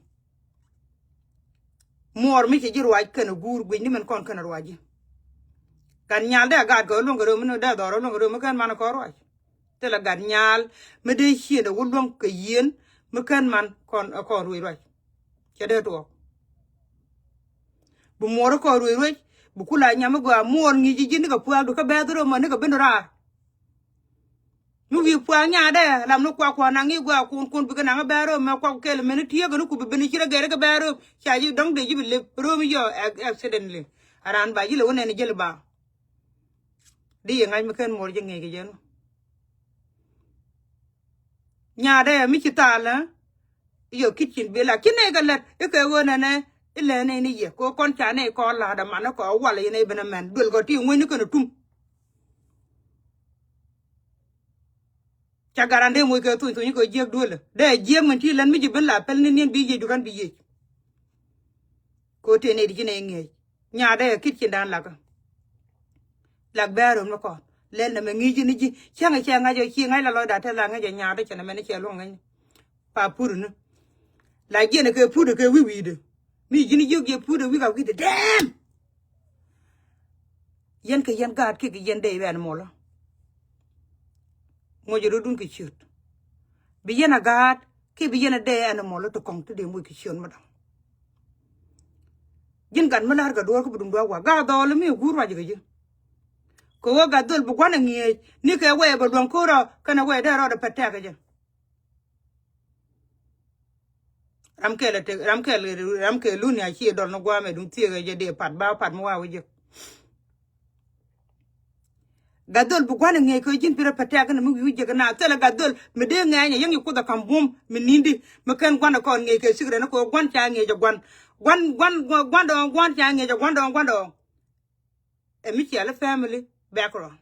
Muɔɔr mi ci ji̱ ruac kɛn ɛ guur guic ni min kɔn kɛn ɛ ruac ji̱. Gat nyal dee a gaat kɛ luäŋ kɛ röm mi ni dee dhɔr luäŋ kɛ röm mi kɛn man kɔn ruac. Thilɛ gat nyal mi dee ciëndɛ wä luäŋ kɛ yieen mi kɛn man kɔn ɛ kɔn ruëc ruac. Cɛ dee tuɔɔk. Bi muɔɔr kɔn ruëc ruëc bi kula nyam mi gɔaa muɔɔr ŋi̱i̱c ji̱ ji̱ nikɛ pua̱a̱k du kä bɛ̈th röm mɔ nikɛ ben raar. Mi wi̱i̱ pua̱a̱k nyaadɛ lam ni kuak kua̱a̱k naŋ i̱ gɔaa kun kun bikɛ naŋ bɛ̈th röm mɛ kuak kɛl mɛn i̱ ti̱eek ni ku bi ben i̱ ci rɔ gɛr kɛ bɛ̈th röm ca ji̱ dɔ̱ŋ dee ji̱ bi lep röm i̱ yɔ accidentally. A raan ba ji̱ lɛ wä nɛn i̱ jäl ba. Di yɛ ŋa̱c mi ken muɔr ji̱ ŋi̱i̱c kɛ jɛn. Nyaadɛ mi ci thaal ɛ yɔ kitchen bill a ci nɛy kɛ lät i̱ kɛ ɣöö nɛnɛ i̱ lɛ nɛy ni yɛ kɛ ɣöö kɔn ca nɛy kɔn la̱a̱t ɛ man i̱ kɛ ɣöö wal yɛn nɛy ben ɛ mɛn duel kɛ ti ŋuäcni kɛn ɛ tum. Ca garan dee moc kɛ thuny thuny kɛ jiäk duëlä dee jiäk min ti län mi ji̱ ben la päl ni niɛn bi yiec dukan bi yiec. Kɛ ɣöö tëë nɛy ti ci nɛy ŋi̱eec nyaat dee kit cin dan lakä. Lak bɛ̈ɛ̈r rom ni kɔn lɛl nɛmɛ ŋi̱i̱c ni ji̱ cäŋ cɛ ŋa̱c ɔ ci ŋa̱c la lɔcda te la ŋäc ɛ nyaat dee cɛ nɛmɛ ni cɛ luɔ̱ŋ ŋäcni. Pa put ni la jiɛn kɛ put kɛ wi̱i̱ wi̱i̱dɛ mi ji̱n jiök jɛ put ɛ wi̱i̱ ka wi̱i̱dɛ dɛɛm. Yɛn kɛ yɛn gaat kiɛ kɛ yɛn dee ɛn mɔlä. Ŋuɔ̱c rɔ̱dun kɛ ciöt bi yɛn a gaat kiɛ bi yɛn a dee ɛn mɔlä ti kɔ̱ŋ ti dee moc kɛ ciöt mi dɔ̱ŋ. Ji̱n gat mi la̱r kɛ duɔ̱ɔ̱r kä bi duŋ dua̱a̱k wa̱a̱ gaat dhɔɔl mi ɛ guur ruac kɛ ji̱. Kɛ ɣöö gat dhöl bi gua̱n ɛ ŋi̱eec ni kɛ wɛy bɛ luäŋ ko̱r ɔ kɛnɛ wɛy dee rɔɔdɛ pɛ tɛk ɛ jɛ. Ram kɛl ɛ tek, ram kɛl, ram kɛl luni a ci dɔl ni gua̱a̱mɛ duŋ thieek ɛ jɛ dee pat ba pat mi wa wä jek. Gat dhöl bi gua̱n ɛ ŋi̱eec kɛ ji̱n pirɛ pɛ tɛk ni mi wi̱i̱ jek na thilɛ gat dhöl mi dee ŋɛɛny ɛ yäŋ yi kuoth ɛ ka̱m buɔ̱m mi ni̱ndi mi kɛn gua̱n ɛ kɔn ŋi̱eec kɛ secret ni kɛ ɣöö gua̱n ca ŋi̱eec ɛ gua̱n. Gua̱n, gua̱n, gua̱n dɔɔŋ, gua̱n ca ŋi̱eec ɛ gua̱n dɔɔŋ, gua̱n dɔɔŋ. Ɛ mi ciɛ lɛ family background.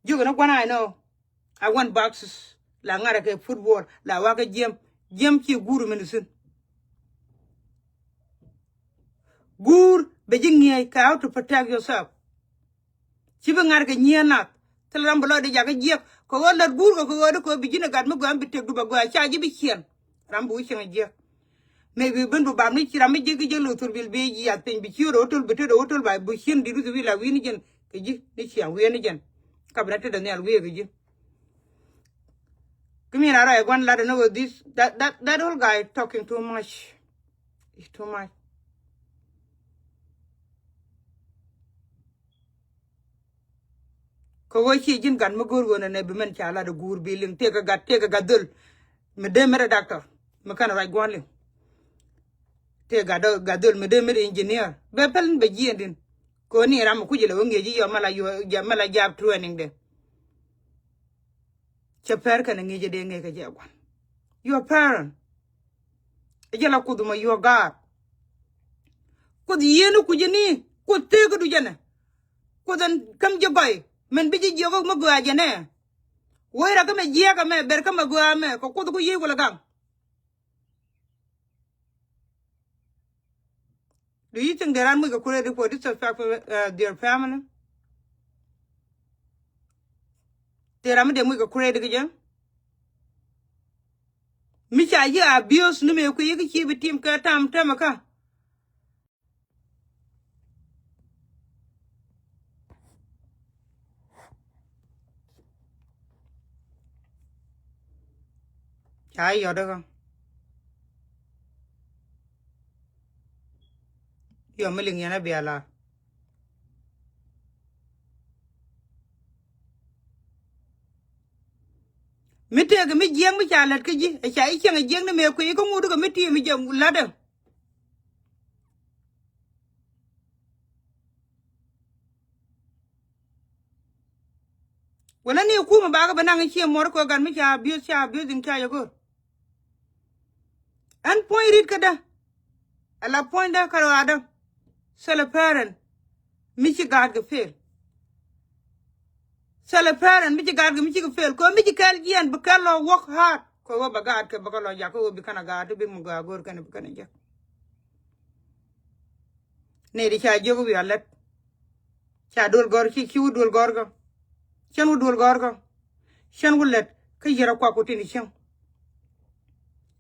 Jiök ni gua̱n I know. I want boxes. La ŋa̱rɛ kɛ football. La wakä jiɛm. Jiɛm ci guur mi ni thi̱n. Guur bɛ ji̱ ŋi̱eec kɛ how to protect yourself. Ci bi ŋa̱r kɛ nyiee nath. Thilɛ ram bi lɔcdɛ jakä jiɛk kɛ ɣöö lät guur kɛ kɛ ɣöö di kɛ ɣöö bi ji̱n ɛ gat mi gɔaa bi tëk du bɛ gɔaa ca ji̱ bi ciɛn. Ram bi wi̱c cieŋ jiɛk. Mëë bi ben bi bam ni ci ram mi jiɛk ki jiɛk lo̱th thurbil bi jiath piny bi ci rɔ hotel bi tet hotel ba bi cien di̱t wi̱th wi̱i̱ la wi̱i̱ ni jɛn kɛ ji̱ ni ciaŋ wi̱i̱ ni jɛn. Ka bi na tetdɛ nhial wi̱i̱ kɛ ji̱. Ki mi na rɔ ɛ gua̱n lat ɛn ɣöö this that that that old guy talking too much. It's too much. Kɛ ɣöö ci ji̱n gat mi go̱o̱r ɣöö nɛ nɛ bi mɛn ca lat ɛ guur bi liŋ tëëkɛ gat tëëkɛ gat dhöl. Mi dee mɛt ɛ doctor mi kɛn ruac gua̱n liŋ. Tëëkɛ gat gat dhöl mi dee mɛt ɛ engineer bɛ pɛl in bɛ jiɛn din. Kɛ ɣöö ni ram mi kuc ilɛ wä ŋi̱eec i̱ yɔ mɛ la yɔ mɛ la jab training dɛ. Cɛ pɛr kɛn ŋi̱i̱c ɛ dee ŋi̱i̱c kɛ jɛ gua̱n. Your parent. Ɛ jɛ la kuoth mɔ your God. Kuoth yieen kuc ni kuoth tëëk du jɛnɛ. Kuoth ɛn käm ji̱ gɔy mɛn bi ji̱ jiök mi gɔaa jɛnɛ. Woi ra kä mɛ jiɛɛk ɛmɛ ber kä mɛ gɔaa mɛ kɛ kuoth ku yiëë wälɛ gaŋ. Do you think they ran much a credit for disrespect for uh, their family? They ran much a credit again. Mi ca yi abuse ni me ku yi ki ci bi tim kɛ tam tɛmɛ ka. Ca yɔt kä yɔ mi liŋ yɛn a bia la. Mi tëëkɛ mi jiɛk mi ca lät kä ji̱ ɛ ca i̱ cieŋ ɛ jiɛk ni mëë kui̱ kä ŋut kä mi ti̱i̱ mi jɛ la̱tdä. Wälä ni kumɛ bakɛ bɛ naŋ i̱ ciɛ muɔr kɛ gat mi ca abuse ca abuse in ca yɛ go̱r. Ɛn puɔ̱ny rit kädä. Ala puɔ̱nydä kä rɔaadä. Thilɛ parent mi ci gaatkɛ fail. Thilɛ parent mi ci gaatkɛ mi cikɛ fail kɛ mi ci kɛɛl jiɛn bi kɛl lɔ work hard kɛ ɣöö bɛ gaatkɛ bɛ kɛ lɔ jak kɛ ɣöö bi kɛn a gaat ti bi mi gɔaa go̱o̱r kɛn bi kɛn a jak. Nɛy ti ca jiök wi̱i̱ a lät. Ca duel gɔ̱r ci ci wä duel gɔ̱r kä. Cän wä duel gɔ̱r kä. Cän wä lät kä yɛrɛ kuaku tin di cieŋ.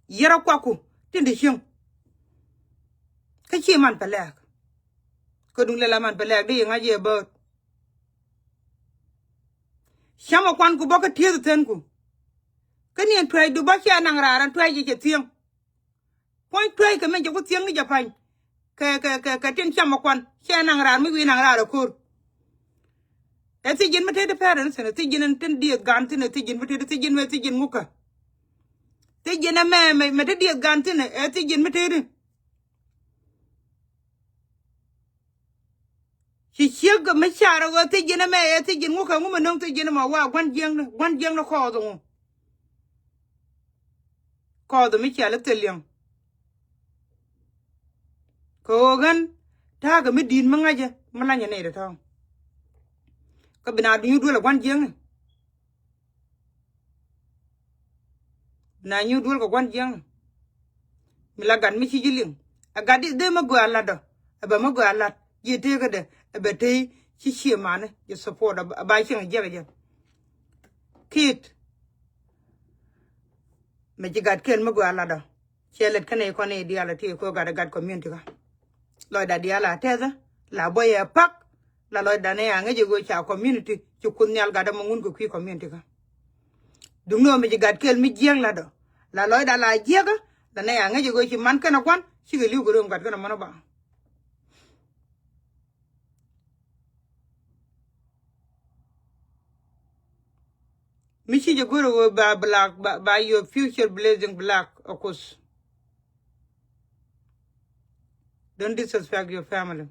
Yɛrɛ kuaku tin di cieŋ. Kä ci man pɛ lɛɛk. Kä duŋ lɛl a man pɛ lɛɛk di ŋa̱c yɛ bäät. Camɛ kuanku bä kä tieth thi̱nku. Kä ni ɛn tuɛɛcdu bä cɛ naŋ raar ɛn tuɛɛc cɛ thi̱eŋ. Puɔ̱ny tueeckɛ min cɛ ku thiäŋ ni Japan. Kɛ kɛ kɛ kɛ tin cam ɛ kuan cɛ naŋ raar mi wi̱i̱ naŋ raar ɛ ko̱r. Ɛ thiec ji̱n mi tëëdi pɛr ɛn thi̱n ɛ thiec ji̱n ɛn tin dieth gan thi̱n ɛ thiec ji̱n mi tëëdi thiec ji̱n mɛ thiec ji̱n ŋukä. Thiec ji̱n ɛmɛ mɛ mɛ ti dieth gan thi̱n ɛ thiec ji̱n mi tëëdi. Ci ciek mi car ɣöö thiec ji̱n ɛmɛ ɛ thiec ji̱n ŋukɛ ŋu mi no̱ŋ thiec ji̱n ɛmɔ wa gua̱n jiäkni gua̱n jiäkni kɔɔth ŋu. Kɔɔth mi cial i̱ thil liɛŋ. Kɛ ɣöö ɣän ta̱a̱kɛ mi di̱i̱t mi ŋäcä mi lanyɛ nɛy tɔ̱tɔ̱. Kä bi na duny duel ɛ gua̱n jiäkni. Na nyu duel kɛ gua̱n jiäkni. Mi la gat mi ci ji̱ liŋ. Ɛ gat di dhee mi gɔaa latdɔ. Ɛ bɛ mi gɔaa lat ji̱ tëëkädɛ ɛ bɛ tëë ci cie mani jɛ support ɛ ba cieŋ jiɛk jɛ. Kit. Mɛ ci gat ken mi gɔaa latdɔ. Ciɛ lɛt kɛnɛ ikɔn i̱ diaal ɛ ti kɔ gat ɛ gat community kä. Lɔcda diaal a tɛthä la bɔyɛ pak. La lɔcda ni a ŋäc i̱ ɣöö ca community ci kuth nhial gatdä mi ŋun kɛ kui̱ community kä. Duŋni ɣöö mi ci gat kɛl mi jiäk latdɔ la lɔcda la jiäkä. La ni a ŋäc i̱ ɣöö ci man kɛnɛ kuan cikɛ li̱w kɛ röm gat kɛnɛ män ɔ ba. Mi ci jɛ go̱r ɛ ɣöö ba black, ba, ba your future blessing black, of course. Don't disrespect your family.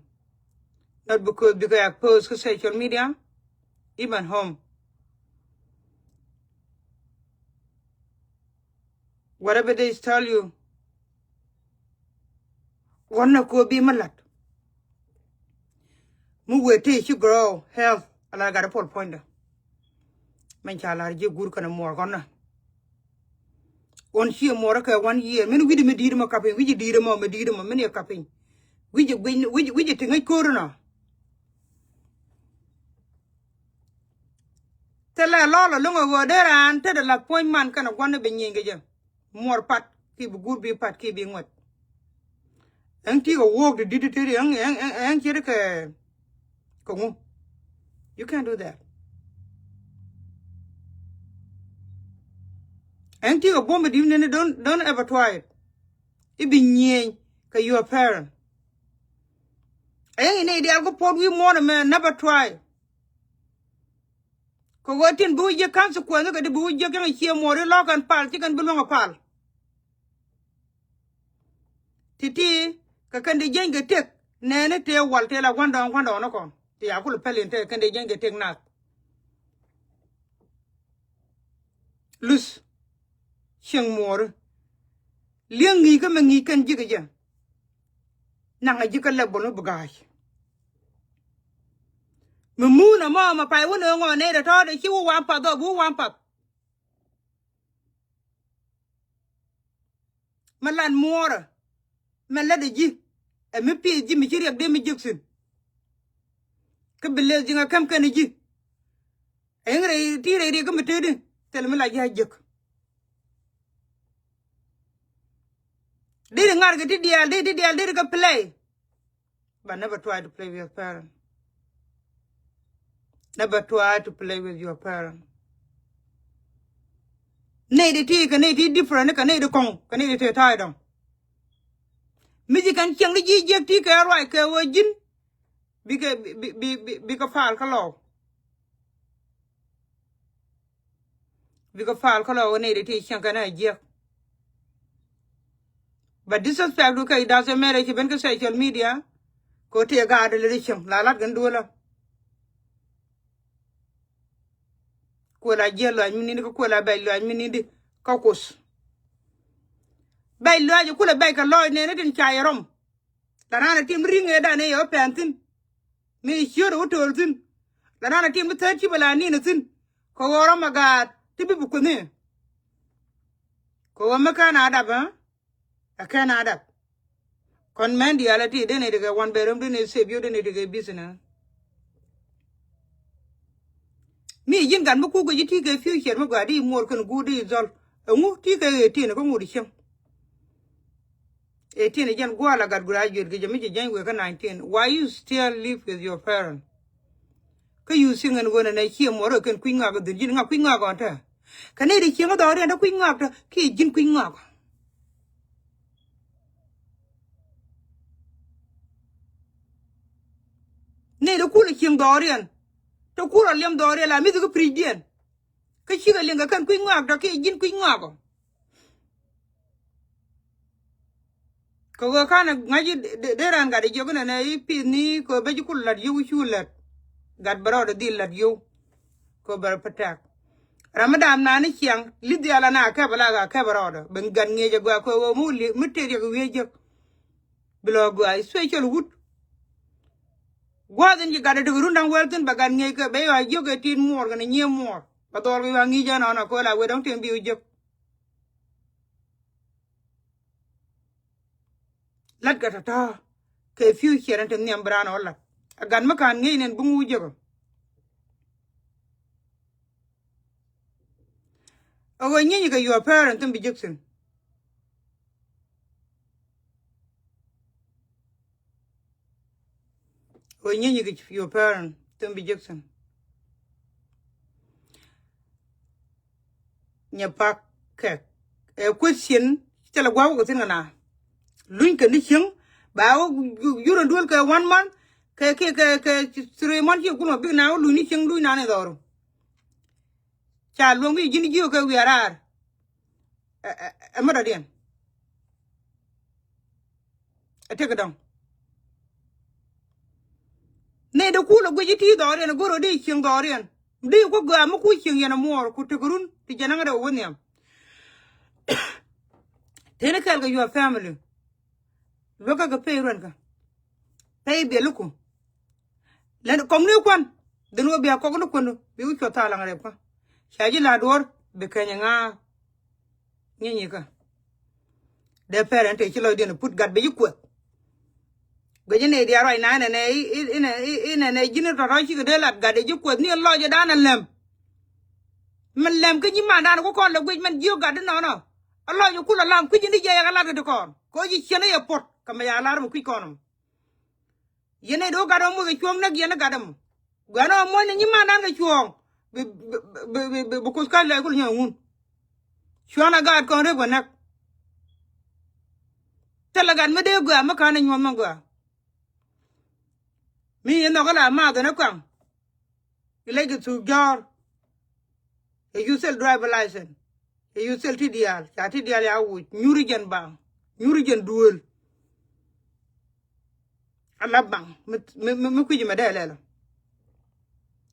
Not because, because I post kä social media, even home. Whatever they tell you, ɣɔn na kɔ bi mi lat. Mi wee tëë ci grow health, ala gat a pol puɔ̱nydä. Mɛn ca lar ji̱ guur kɛnɛ muɔɔr kɔn na. Ɣɔn ciɛ muɔɔr kɛ one year. Min wi̱cdɛ mi di̱i̱t mɔ kapiny, wi̱cdɛ di̱i̱t mɔ, mi di̱i̱t mɔ, min yɛ kapiny. Wi̱cdɛ guic, wi̱cdɛ, wi̱cdɛ ti ŋäc ko̱r nɔ. Thilɛ lɔl a lo̱ŋ a ɣöö dee raan tetdɛ lath puɔ̱ny man kɛnɛ gua̱n ni bi nyieny kɛ jɛ. Muɔr pat ki bi guur bi pat ki bi ŋuɛt. Ɛŋ ti kɛ work ti di̱t ti ti ɛŋ, ɛŋ, ɛŋ, ɛŋ ci ri kɛ, kɛ ŋu. You can't do that. Ɛŋ ti kɛ buɔ̱m bi di̱t ni, don't, don't ever try it. I̱ bi nyieny kɛ your parent. Ɛŋ inɛ idial kɛ puɔt wi̱i̱ muɔ̱ɔ̱n ɛmɛ, never try. Kɛ ɣöö tin bi wä jiäk consequence kɛ di bi wä jiäk, cäŋ ɛ ciɛ muɔɔri lɔ̱k kɛn pal, ci kɛn bi luäŋ ɛ pal. Ti̱ti̱ kɛ kɛn di jiɛny kɛ tëk nɛɛni tëë wal tëë la gua̱ndɔɔŋ, gua̱ndɔɔŋ ni kɔn ti ya kul pɛl in tëë kɛn di jiɛny kɛ tëk nath. Luth cieŋ muɔɔri. Li̱eŋ ŋi̱i̱kä mi ŋi̱i̱ kɛn ji̱ kɛ jɛ. Naŋ a ji̱ kä level mi bi ga̱a̱c. Mi muun ɛmɔ mɛ pay wä nööŋɔ nɛy rɛ tɔ̱ɔ̱dɛ ci wä waŋ path ɔ bi wä waŋ path. Mɛ lat muɔɔrä mɛ lätdɛ ji̱. Ɛ mi pi̱i̱th ji̱ mi ci riɛk dee mi jiäk thi̱n. Kä bi leth ji̱ ŋa käm kɛn ji̱. Ɛ ɣän rɛy ti rɛy riɛk kä mi tëëdi. Thil mi la ji̱ a jiäk. Deri ŋa̱r kɛ ti diaal, deri ti diaal, deri kɛ play. But never try to play with your parent. Never try to play with your parent. Nɛy di ti kɛ nɛy ti different kɛ nɛy di kɔŋ kɛ nɛy di tëë ta̱a̱ dɔ̱ŋ. Mi ji̱ kɛn cieŋ di ji̱ jiäk ti kɛ ruac kɛ ɣöö ji̱n bikɛ, bi, bi, bi, bikɛ pal kä lɔw. Bikɛ pal kä lɔw kɛ nɛy di ti cieŋ kɛn a jiäk. But disrespect du kɛ, it doesn't matter, ci ben kä social media. Kɛ ɣöö tëë gaat lɛ di cieŋ la lat kɛn duɔlä. Kuɛ la jiɛl luac mi ni̱n di kä kuɛ la bɛc luac mi ni̱n di kä Kuoth. Bɛc luac kulɛ bɛc kɛ lɔc nɛɛni tin ca yɛ rɔm. La raan a tim ri̱ŋ ëëdan ëë yɛ wä pɛn thi̱n. Mi ciöt ɛ wä töl thi̱n. La raan a tim bi thäär cip ala ni̱n ɛ thi̱n. Kɛ ɣöö rɔm ɛ gaat ti bi bi kueth ni. Kɛ ɣöö mi kɛn a dap ɛ. Ɛ kɛn a dap. Kɔn mɛn diaal ɛ ti dee nɛy ti kɛ wan bɛ röm dee nɛy save you dee nɛy ti kɛ business. Mi ji̱n gat mi kuk kɛ ji̱ ti kɛ future mi gɔaa di muɔr kɛn guur di dhɔl. Ɛŋu ti kɛ eighteen kä ŋut cieŋ. Eighteen jɛn gua̱a̱l a gat graduate kɛ jɛ mi ci jɛny wek kä nineteen. Why you still live with your parent? Kä you think ɛn ɣöö nɛ nɛ ciɛ muɔr ɛ kɛn kui̱ ŋak ɛ dhil ji̱n ŋak kui̱ ŋak ɔn tɛ. Kɛ nɛy ti cieŋ kä dhɔriɛn te kui̱ ŋak tɔ kiɛ ji̱n kui̱ ŋak. Nɛy ti kulɛ cieŋ dhɔriɛn te kulɛ liɛm dhɔriɛn la mi̱th kä pi̱i̱cdiɛn. Kä cikɛ liŋ kɛ kɛn kui̱ ŋak tɔ kiɛ ji̱n kui̱ ŋak ɔ. Kɛ ɣöö kanɛ ŋa̱c i̱ dee raan gat i̱ jiök inɛnɛ i̱ pi̱i̱thni kɛ ɣöö bä ji̱ kul la̱t yio̱w i̱ cu la̱t. Gat bɛ rɔɔdɛ dhil la̱t yio̱w. Kɛ ɣöö bɛ rɔ protect. Ram mi daam naan i̱ ciaŋ li̱th dhial ana kɛpɛ la gat kɛpɛ rɔɔdɛ ben gat ŋi̱eec agɔaa kɛ ɣöö mi wä li̱ mi tëë riɛk i̱ wiee jiäk. Bi lɔ agɔaa i̱ special wut. Gua̱a̱th in ci gat i̱ dek run da̱ŋ wɛl thi̱n bɛ gat ŋi̱eec kɛ bɛ yɔ a jiök ɛ ti̱i̱t muɔɔr kɛnɛ nyiee muɔɔr. Bɛ dhɔɔl kɛ yɔ a ŋi̱i̱c ɛn ɣän a kɛ ɣöö la wee dɔ̱ŋ tiɛŋ bi wä jiäk. Lat kɛ tɔ̱tɔ̱ kɛ future ɛn te nhiam bi raan ɔ lat. A gat mi ka̱n ŋi̱eec nɛn bi ŋu jek ɔ. A ɣöö nyieeny kɛ your parent thim bi jek thi̱n. Ɣöö nyieeny kɛ your parent thim bi jek thi̱n. Nyɛ pak kɛ ɛ question. Thilɛ gua̱a̱k wä kɛ thi̱n kɛ na luny kɛ ni cieŋ. Ba wä yurä duel kɛ one month kɛ kɛ kɛ kɛ three month ci gulmɔ bik na wä luny ni cieŋ luny na ni dhɔru. Ca luɔ̱ŋ mi ji̱n jiök kɛ wiaa raar. Ɛ, ɛ, ɛ, mi dɔ̱diɛn. Ɛ tëk dɔ̱ŋ. Nɛy dee kul ɛ guic i̱ ti dhɔriɛn, ɛ go̱r ɛ dee cieŋ dhɔriɛn. Dee ku gɔaa mi ku cieŋ yɛn ɛ muɔɔr, ku tëk run, ti jɛn ɛŋä dee wä nhiam. Tëë ni kɛɛl kɛ your family. Luäkä kɛ pay ruɛnkä. Pay biɛliku. Lɛn kɔŋni kuan. Dhin wä bia kɔk ni kuänu. Bi wä cuɔth thaal aŋ rɛpkä. Ca ji̱ la duɔ̱ɔ̱r. Bi kɛny ŋa. Nyi nyikä. Dee pɛrɛn te ci lɔcdiɛn put gat bi ji̱ kuɛth. Guic inɛ diaal ruac na inɛ nɛ, inɛ, inɛ nɛ ji̱n tɔ̱tɔ̱ cikɛ dee lat gat dee ji̱ kuɛth ni lɔcdan a lɛm. Min lɛm kä nyimandan ku kɔn lɛ guic mɛn jiök gat inɔnɔ. A lɔc ku la lam kui̱c in di jɛ yak a lat kɛ ti kɔn. Kɛ ɣöö ci ciɛn a yɛ puɔt kɛ mɛ ya lar mi kui̱c kɔn ɛmɔ. Yɛn ɛ do̱ gat ɔ moc kɛ cuɔ̱ɔ̱ŋ näk yɛn ɛ gat ɛmɔ. Guɛ̈n ɔ moc ni nyimandan kɛ cuɔ̱ɔ̱ŋ. Bi, bi, bi, bi, bi, bi kuth ka̱c lɔc kul nyɛ ŋun. Cuɔ̱ɔ̱ŋ a gat kɔn rep kɛ näk. Thilɛ gat mi dee gɔaa mi ka̱n ɛ nyuɔ̱th mi gɔaa. Mi yɛn nhɔk ila math ɛn ɛ kɔaŋ. Ilɛc kɛ thuk jɔ̱ɔ̱r. Ɛ yuth thil driver license. Ɛ yuth thil ti diaal. Ca ti diaal ya wuc. Nyuri jɛn baŋ. Nyuri jɛn duëël. Ala baŋ. Mi, mi, mi, mi kui̱c mɛ dee lɛl ɔ.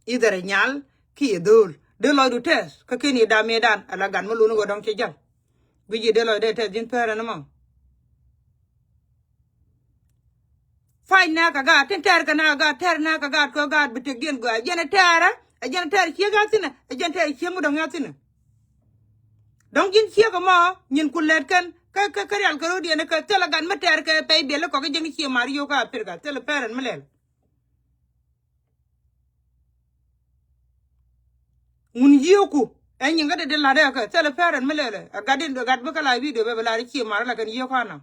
Either ɛ nyal kiɛ dho̱o̱l. Dee lɔcdu tɛth. Kä ken i̱ dam i̱ dan. Ala gat mi luni ɣöö dɔ̱ŋ cɛ jäl. Guic i̱ dee lɔcdu tɛth ji̱n pɛrɛ ni mɔ. Fac nɛ kɛ gaat, tin tɛɛr kɛ nɛ kɛ gaat, tɛɛr nɛ kɛ gaat, kɛ gaat bi tëkdiɛn gɔaa. Ɛ jɛn ɛ tɛɛrä, ɛ jɛn ɛ tɛɛr ciek ɛ thi̱nɛ, ɛ jɛn tɛɛr ciek mi dɔ̱ŋ ɛ thi̱nɛ. Dɔ̱ŋ ji̱n ciek ɛmɔ, nyin ku lɛt kɛn, kä, kä, kä rial kɛ ro̱diɛn, kä thilɛ gat mi tɛɛr kɛ pɛy biɛl kɔk kä ji̱n ciek mar yio̱w kä Africa, thilɛ pɛrɛn mi lɛl. Ŋun yio̱ku ɛ nyin kä dee dee la̱t ɛ kɛ thilɛ pɛrɛn mi lɛlɛ. Ɛ gat in gat bi kä la video bɛ bi la̱t i̱ cie mar la kɛn yio̱k kä naŋ.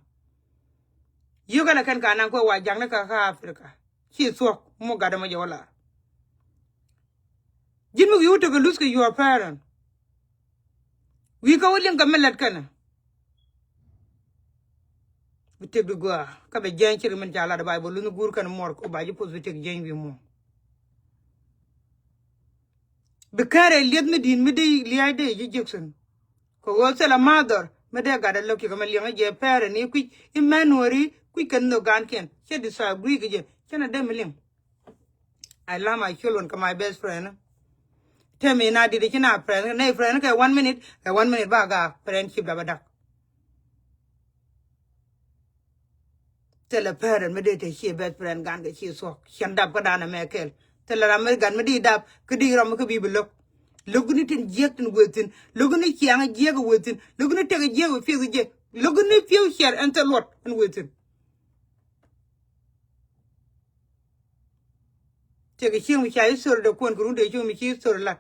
Yio̱k ɛ la kɛn ka naŋ kuɛ wa ja̱ŋni kä kä Africa. Ci thuɔ̱k mu gat ɛmɔ jɛ wä la̱r. Ji̱n mi wi̱i̱ wä tekɛ luth kɛ your parent. Wi̱i̱ kä wä liŋ kɛ mi lät kɛnɛ. Bi tëk di gɔaa kä bɛ jiɛny cir min ca lat Baibol lunh guur kɛn muɔr kɛ ba ji̱ poth bi tëk jiɛny wi̱i̱ muɔr. Bi kɛn rɛy lieth mi di̱i̱t mi dee lia̱a̱c dee ji̱ Jackson. Kɛ ɣöö thilɛ mother mi dee gat ɛ lo̱k kikɛ mi liɛŋä jɛ parent ni kui̱c i̱ mɛn nuɔ̱ɔ̱ri kui̱c kɛn nhök gaankiɛn cɛ disagree kɛ jɛ cɛn ɛ dee mi liŋ. I love my children kɛ my best friend. Temi na dit ci na friend nɛ friend kɛ one minute kɛ one minute ba ga friendship dap a dak. Thilɛ parent mi dee te cie best friend gan kɛ cie thuɔk cɛn dap kä dan amɛ kɛl. Thilɛ ram mi gan mi di dap kä di ram mi kä bi bi lo̱k. Lo̱k ni tin jiɛk tin wethin lo̱k ni ciaŋ jiɛk wethin lo̱k ni tek jiɛk wethin lo̱k ni piɛw ciɛr ɛn thil luɔt ɛn wethin. Tëëkɛ cieŋ mi ca history dee kuɔn kɛ run dee cieŋ mi ci history lat.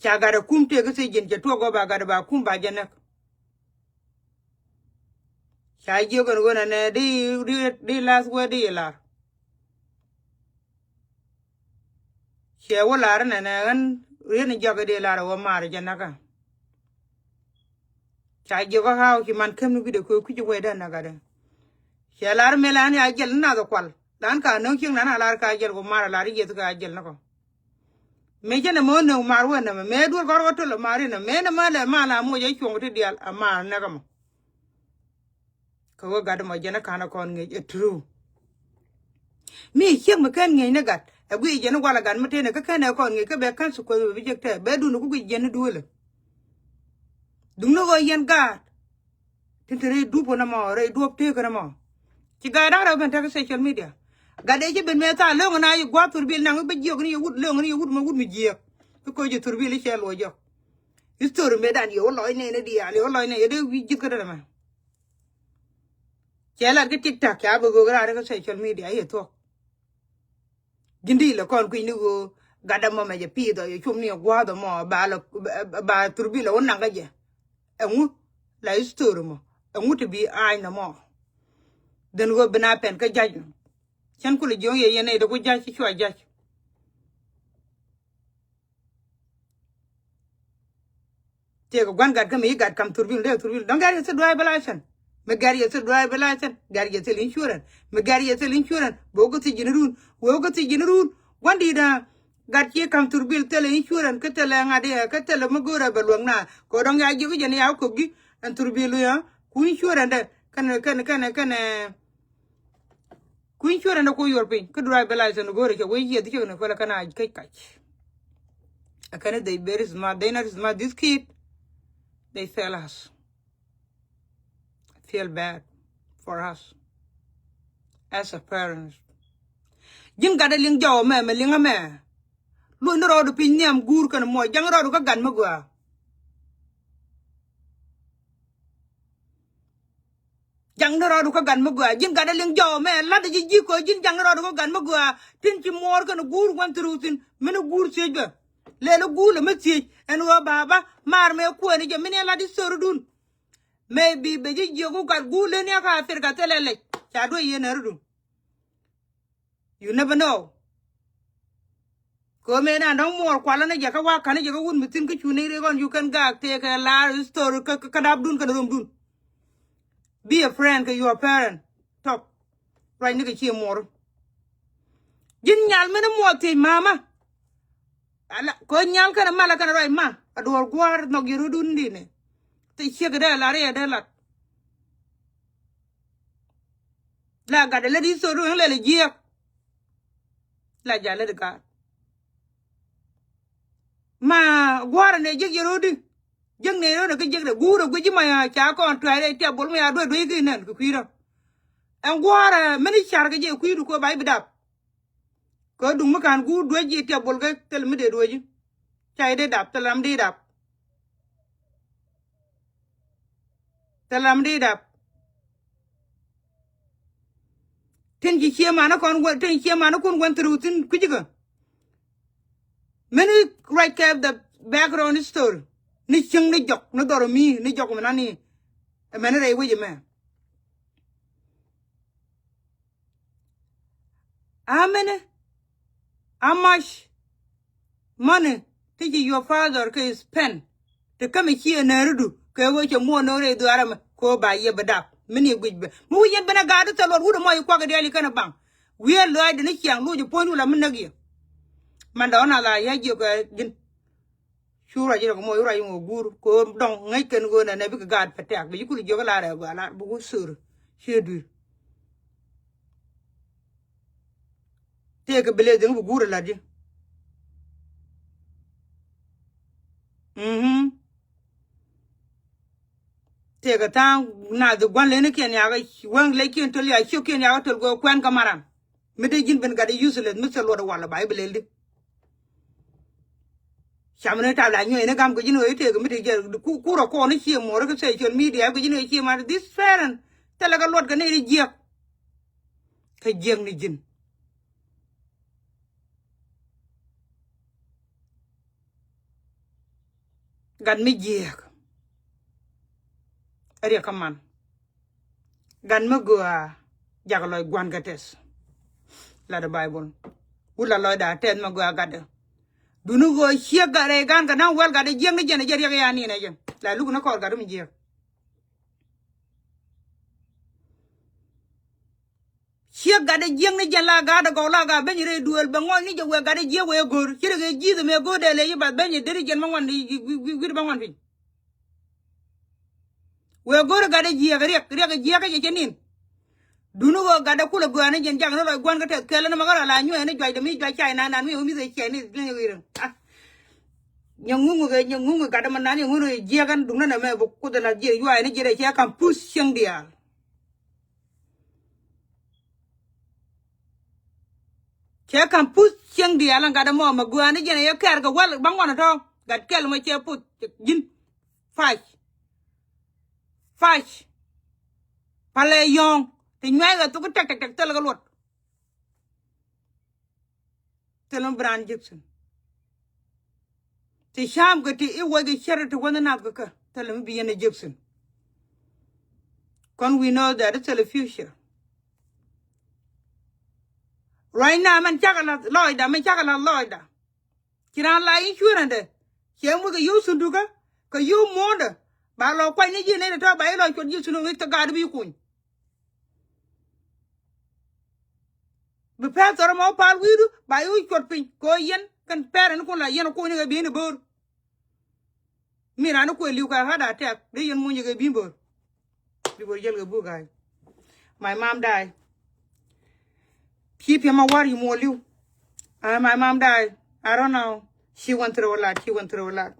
Ca gat ɛ kum tëëkɛ thiec ji̱n cɛ tuɔk gɔp a gat ɛ ba kum ba jɛ näk. Ca jiök ɛn ɣöö nɛnɛ di di di last word di ilar. Ciɛ wä lar nɛnɛ ɣän riet ni jɔk di lar ɛ wä maar jɛ näkä. Ca jiök kä ɣa̱a̱w ci man käm ni wi̱cdɛ köö kui̱c wecdä näk adɛ. Ciɛ lar mëë lan ya jɛl ni nath kual lan ka nöŋ cieŋ nan a lar ka jɛl ku maar a lar yeth ka jɛl ni kɔ. Mëë cä nɛ mɛ wä nöŋ maar wä nɛmɛ mëë duel kɔr wä töl ɛ maar inɛ mëë nɛ mɛ lɛ maar la moc ɛ cuɔ̱ŋ ti diaal a maar näk ɛmɔ. Kɛ ɣöö gat ɛmɔ jɛn ɛ ka̱n ɛ kɔn ŋi̱eec ɛ true. Mi ciek mi kɛn ŋi̱eec ni gat ɛ guiy jɛn ɛ wal ɛ gat mi tëë nɛ kä kɛn ɛ kɔn ŋi̱eec kä bɛ kän sukueth bɛ bi jek tɛɛ bɛ dun ɛ ku guiy jɛn ni duëlɛ. Duŋni ɣöö yɛn gaat tin te rɛy dup ɣän ɛmɔ rɛy duɔ̱p tëëk ɣän ɛmɔ. Ci gaat da̱ŋ rɛw ben tek social media. Gat dee ci ben mëë thaal löŋ ɛn a yi gua̱a̱th thurbil naŋ bi jiök ni yɛ wut löŋ ni yɛ wut mɛ wut mi jiääk. I̱ koc i̱ thurbil i̱ cɛ luɔc jɔk. History mëëdan yɛ wä lɔc nɛy ni diaal yɛ wä lɔc nɛy yɛ dee wi̱i̱ ji̱th kä dee mɛ. Cɛ lat kä TikTok ca bi ɣöök raar kä social media yɛ thuɔ̱k. Ji̱n di lɛ kɔn kui̱ny ni ɣöö gat dämɔ mɛ jɛ pi̱i̱th ɔ yɛ cum ni ɛ gua̱a̱th ɛmɔ ba lɛ ba thurbil ɛ wä naŋ kä jɛ. Ɛŋu la history mɔ ɛŋu ti bi aany nɔmɔ. Dhen ɣöö bi na pɛn kä ja̱c nɔ. Cɛn kulɛ jiɔ̱ŋ yɛ yɛn nɛy dee ku ja̱c ci cua ja̱c. Tëëkɛ gua̱n gat kä mi yi gat kam thurbil dee thurbil. Don't get yourself driver license. Mi get yourself driver license. Get yourself insurance. Mi get yourself insurance. Bɛ wä kä thiec ji̱n run. Wä kä thiec ji̱n run. Gua̱n di̱i̱t a. Gat ci ka̱m thurbil thilɛ insurance kä thilɛ ŋa̱t iɛ kä thilɛ mi go̱o̱rɛ bɛ luäk na. Kɛ dɔ̱ŋ ya jiök i̱ jɛn ya wä kök ji̱ ɛn thurbil wi̱i̱ ɛ ku insurance dɛ kɛn kɛn kɛn kɛn. Ku insurance dɛ ku yuɔr piny kä driver license go̱o̱rɛ cɛ wee yieth cɛ kɛn fɛlɛ kɛn a käc kac. Akɛn they very smart, they not smart, this kid they fail us. I feel bad for us as a parents. Ji̱n gat ɛ liŋ jɔw mɛ mɛ liŋ mɛ. Luny ni rɔɔdu piny nhiam guur kɛn muɔc jaŋ rɔɔdu kä gat mi gɔaa. Jaŋ ni rɔɔdu kä gat mi gɔaa ji̱n gat ɛ liŋ jɔw mɛ lat ji̱ ji̱ kɔ ji̱n jaŋ ni rɔɔdu kä gat mi gɔaa. Tin ci muɔɔr kɛn guur gua̱n through thin min guur thiec bä. Lɛl guur lɛ mi thiec ɛn ɣöö baba maar mɛ kuɛn jɛ min ɛ lat ji̱ thördun. Maybe bɛ ji̱ jiök wä gat guur leni aka Africa thilɛ lɛc ca duec yɛn ɛ rɔɔdu. You never know. Kɛ mëë na dɔ̱ŋ muɔɔr kualä ni jɛ kä wa̱a̱ ka̱n ni jɛ kä wut mi thi̱n kä cu ni ri kɔn you can gaak tëëkɛ la̱r story kä kä dapdun kɛn romdun. Be a friend kɛ your parent. Tɔk ruac ni kɛ cie muɔɔr. Ji̱n nyal mini muɔɔr thiec mama. Ala kɛ nyal kɛn malä kɛn ruac ma a duɔ̱ɔ̱r gua̱a̱r nhɔk yɛ rudun dini. Ti ciek dee lar yɛ dee lat. La gat lɛ di thor wen lɛ lɛ jiɛk. La ja lɛ di gat. Ma guarɛ nɛ jiɛk yɛ rodi. Jiɛk nɛ rodi kä jiɛk dɛ guurɛ guic ji̱ ma ya ca kɔn tuay rɛ tiap bol ma ya duɛ duɛ ki nɛn ki kui̱rä. Ɛn guarɛ mini car kɛ jɛ kui̱du ko ba i̱ bi dap. Kɛ duŋ mi ka̱n guur duec ji̱ tiap bol kɛ thil mi dee duec ji̱. Ca i̱ dee dap thil ram dee dap. Thil ram dee dap. Tin ci cie mani kɔn wä tin cie mani kun wän through thin kui̱ jikä. Mini ruac kɛ the background story ni cieŋ ni jɔk ni dhɔr mi ni jɔk mi nani. Mɛni rɛy wec mɛ. How many? How much money ti ci your father kɛ spend? Ti kämi ci ɛ nääridu kɛ wee cɛ muɔ̱ɔ̱n no̱o̱ŋ rɛy dhuaarä mɛ kɛ wee ba yɛ bi dap mi ni guic bɛ mi wi̱c yɛn ben a gaat thil luɔt wut ɛmɔ yi kuak kɛ diaal yi kɛn ɛ baŋ. Wiee lɔaacdɛ ni ciaŋ loc ɛ puɔ̱ny wula mi näk yɛ. Mandɛ ɣän a la yä jiök ɛ ji̱n. Cu ruac in kɛ mɔ cu ruac in wä guur kɛ ɣöö dɔŋ ŋäc kɛn ɣöö nɛ nɛ bikɛ gaat pɛ tɛ̈k bi ci kul jiök lar ɛ gɔaa lar bi wä sör. Cië dui̱r. Tëëkɛ bi lɛ dhiŋ bi guur ɛ lat ji̱. Mhm. Tëëkɛ tha̱a̱ŋ nath gua̱n lenikiɛn yakä wäŋ lɛckiɛn töl ya ciökiɛn yakä töl kɛ kuɛn kɛ maram. Mi dee ji̱n ben gat i̱ useless mi thil luɔt i̱ walɛ ba i̱ bi lel di. Cam ni tap la nyuɔ̱c ni gam kɛ ji̱n ɣöö i̱ tëëk mi ti jiɛl ku- kurɛ kɔn i̱ cie muɔɔr i̱ kɛ social media kɛ ji̱n ɣöö cie man this parent. Thilɛ kɛ luɔt kɛ ni ri jiɛk. Kɛ jiɛk ni ji̱n. Gat mi jiääk. Riɛk kä man. Gat mi gɔaa jak lɔc gua̱n kɛ tɛth. Lat ɛ Baibol. Wut la lɔcda tɛth mi gɔaa gatdɛ. Duni ɣöö ciek gat rɛy gan kɛ na̱ŋ wäl gatdɛ jiäk ni jɛn ɛ jɛ riɛk ya ninɛ jɛ. La luk ni kɔɔr gat mi jiääk. Ciek gatdɛ jiäk ni jɛn la gatdɛ gɔw la gat beny rɛy duëël bɛ ŋɔc ni jɛ wëë gatdɛ jiäk wëë go̱r ci rɛ kɛ ji̱th mɛ go̱r dee lɛ ci bath beny deri jɛn bä ŋuan wi̱r bä ŋuan piny. Wëë go̱r gatdɛ jiäk riɛk riɛk jiäk kä jɛ cɛ nin. Duni ɣöö gatdɛ kulɛ gɔaa ni jɛn jak ni lɔc gua̱n kä tɛth kɛl ni ma kä rɔ la nyuɛ ni juacdɛ mi juac cay nan nan mi wä mi̱th ɛ ciɛ ni jiäk wi̱r. Nyɛ ŋuŋ kɛ nyɛ ŋuŋ kɛ gatdɛ ma nan nyɛ ŋuŋ kɛ jiäk ɛn duŋdä nɛ mɛ bi kuth ɛ la jiɛk yuac ni jiɛk ɛ cɛ kam puth cieŋ diaal. Cɛ ka̱m puth cieŋ diaal ɛn gat ɛmɔ mɛ guääni jɛn ɛ yɛ kɛɛr kɛ wäl bä ŋuan ɛ tɔ̱ gat kɛl mɛ cɛ puth ji̱n. Fac. Fac. Palɛ yɔ̱ɔ̱ŋ ti nyuac kɛ thok tɛk tɛk tɛk thilɛ kɛ luɔt. Thil mi bi raan jiäk thi̱n. Ti cam kɛ ti i̱ wec kɛ cär ti wänh nath kɛ kä thil mi bi yɛn ɛ jiäk thi̱n. Kɔn we know that thil ɛ future. Right now mɛn cakɛ la̱th lɔɔcda mɛn cakɛ la̱th lɔɔcda. Ci raan la insurance dɛ cɛ muc kɛ yio̱w thundukä kɛ yio̱w muɔ̱ɔ̱ndɛ. Ba lɔ kuany ni ji̱ nɛy tɔ̱ ba i̱ lɔ cuɔt ji̱ thundukä ŋi̱c kɛ gaat bi kuny. Bi pɛth thɔr ɛmɔ pal wi̱i̱du ba i̱ wi̱c cuɔt piny kɛ ɣöö yɛn Kɛn parent kun la yɛn kuɔni kɛ bi̱i̱ni bo̱o̱r. Mi rani kuɛ li̱w kɛ heart attack dee yɛn munyɛ kɛ bi̱i̱ni bo̱o̱r. Bi bo̱o̱r jäl kɛ buk ga̱a̱c. My mom die. Ci piɛmɛ war yi muɔ li̱w. Uh, my mom die. I don't know. She went through a lot. She went through a lot.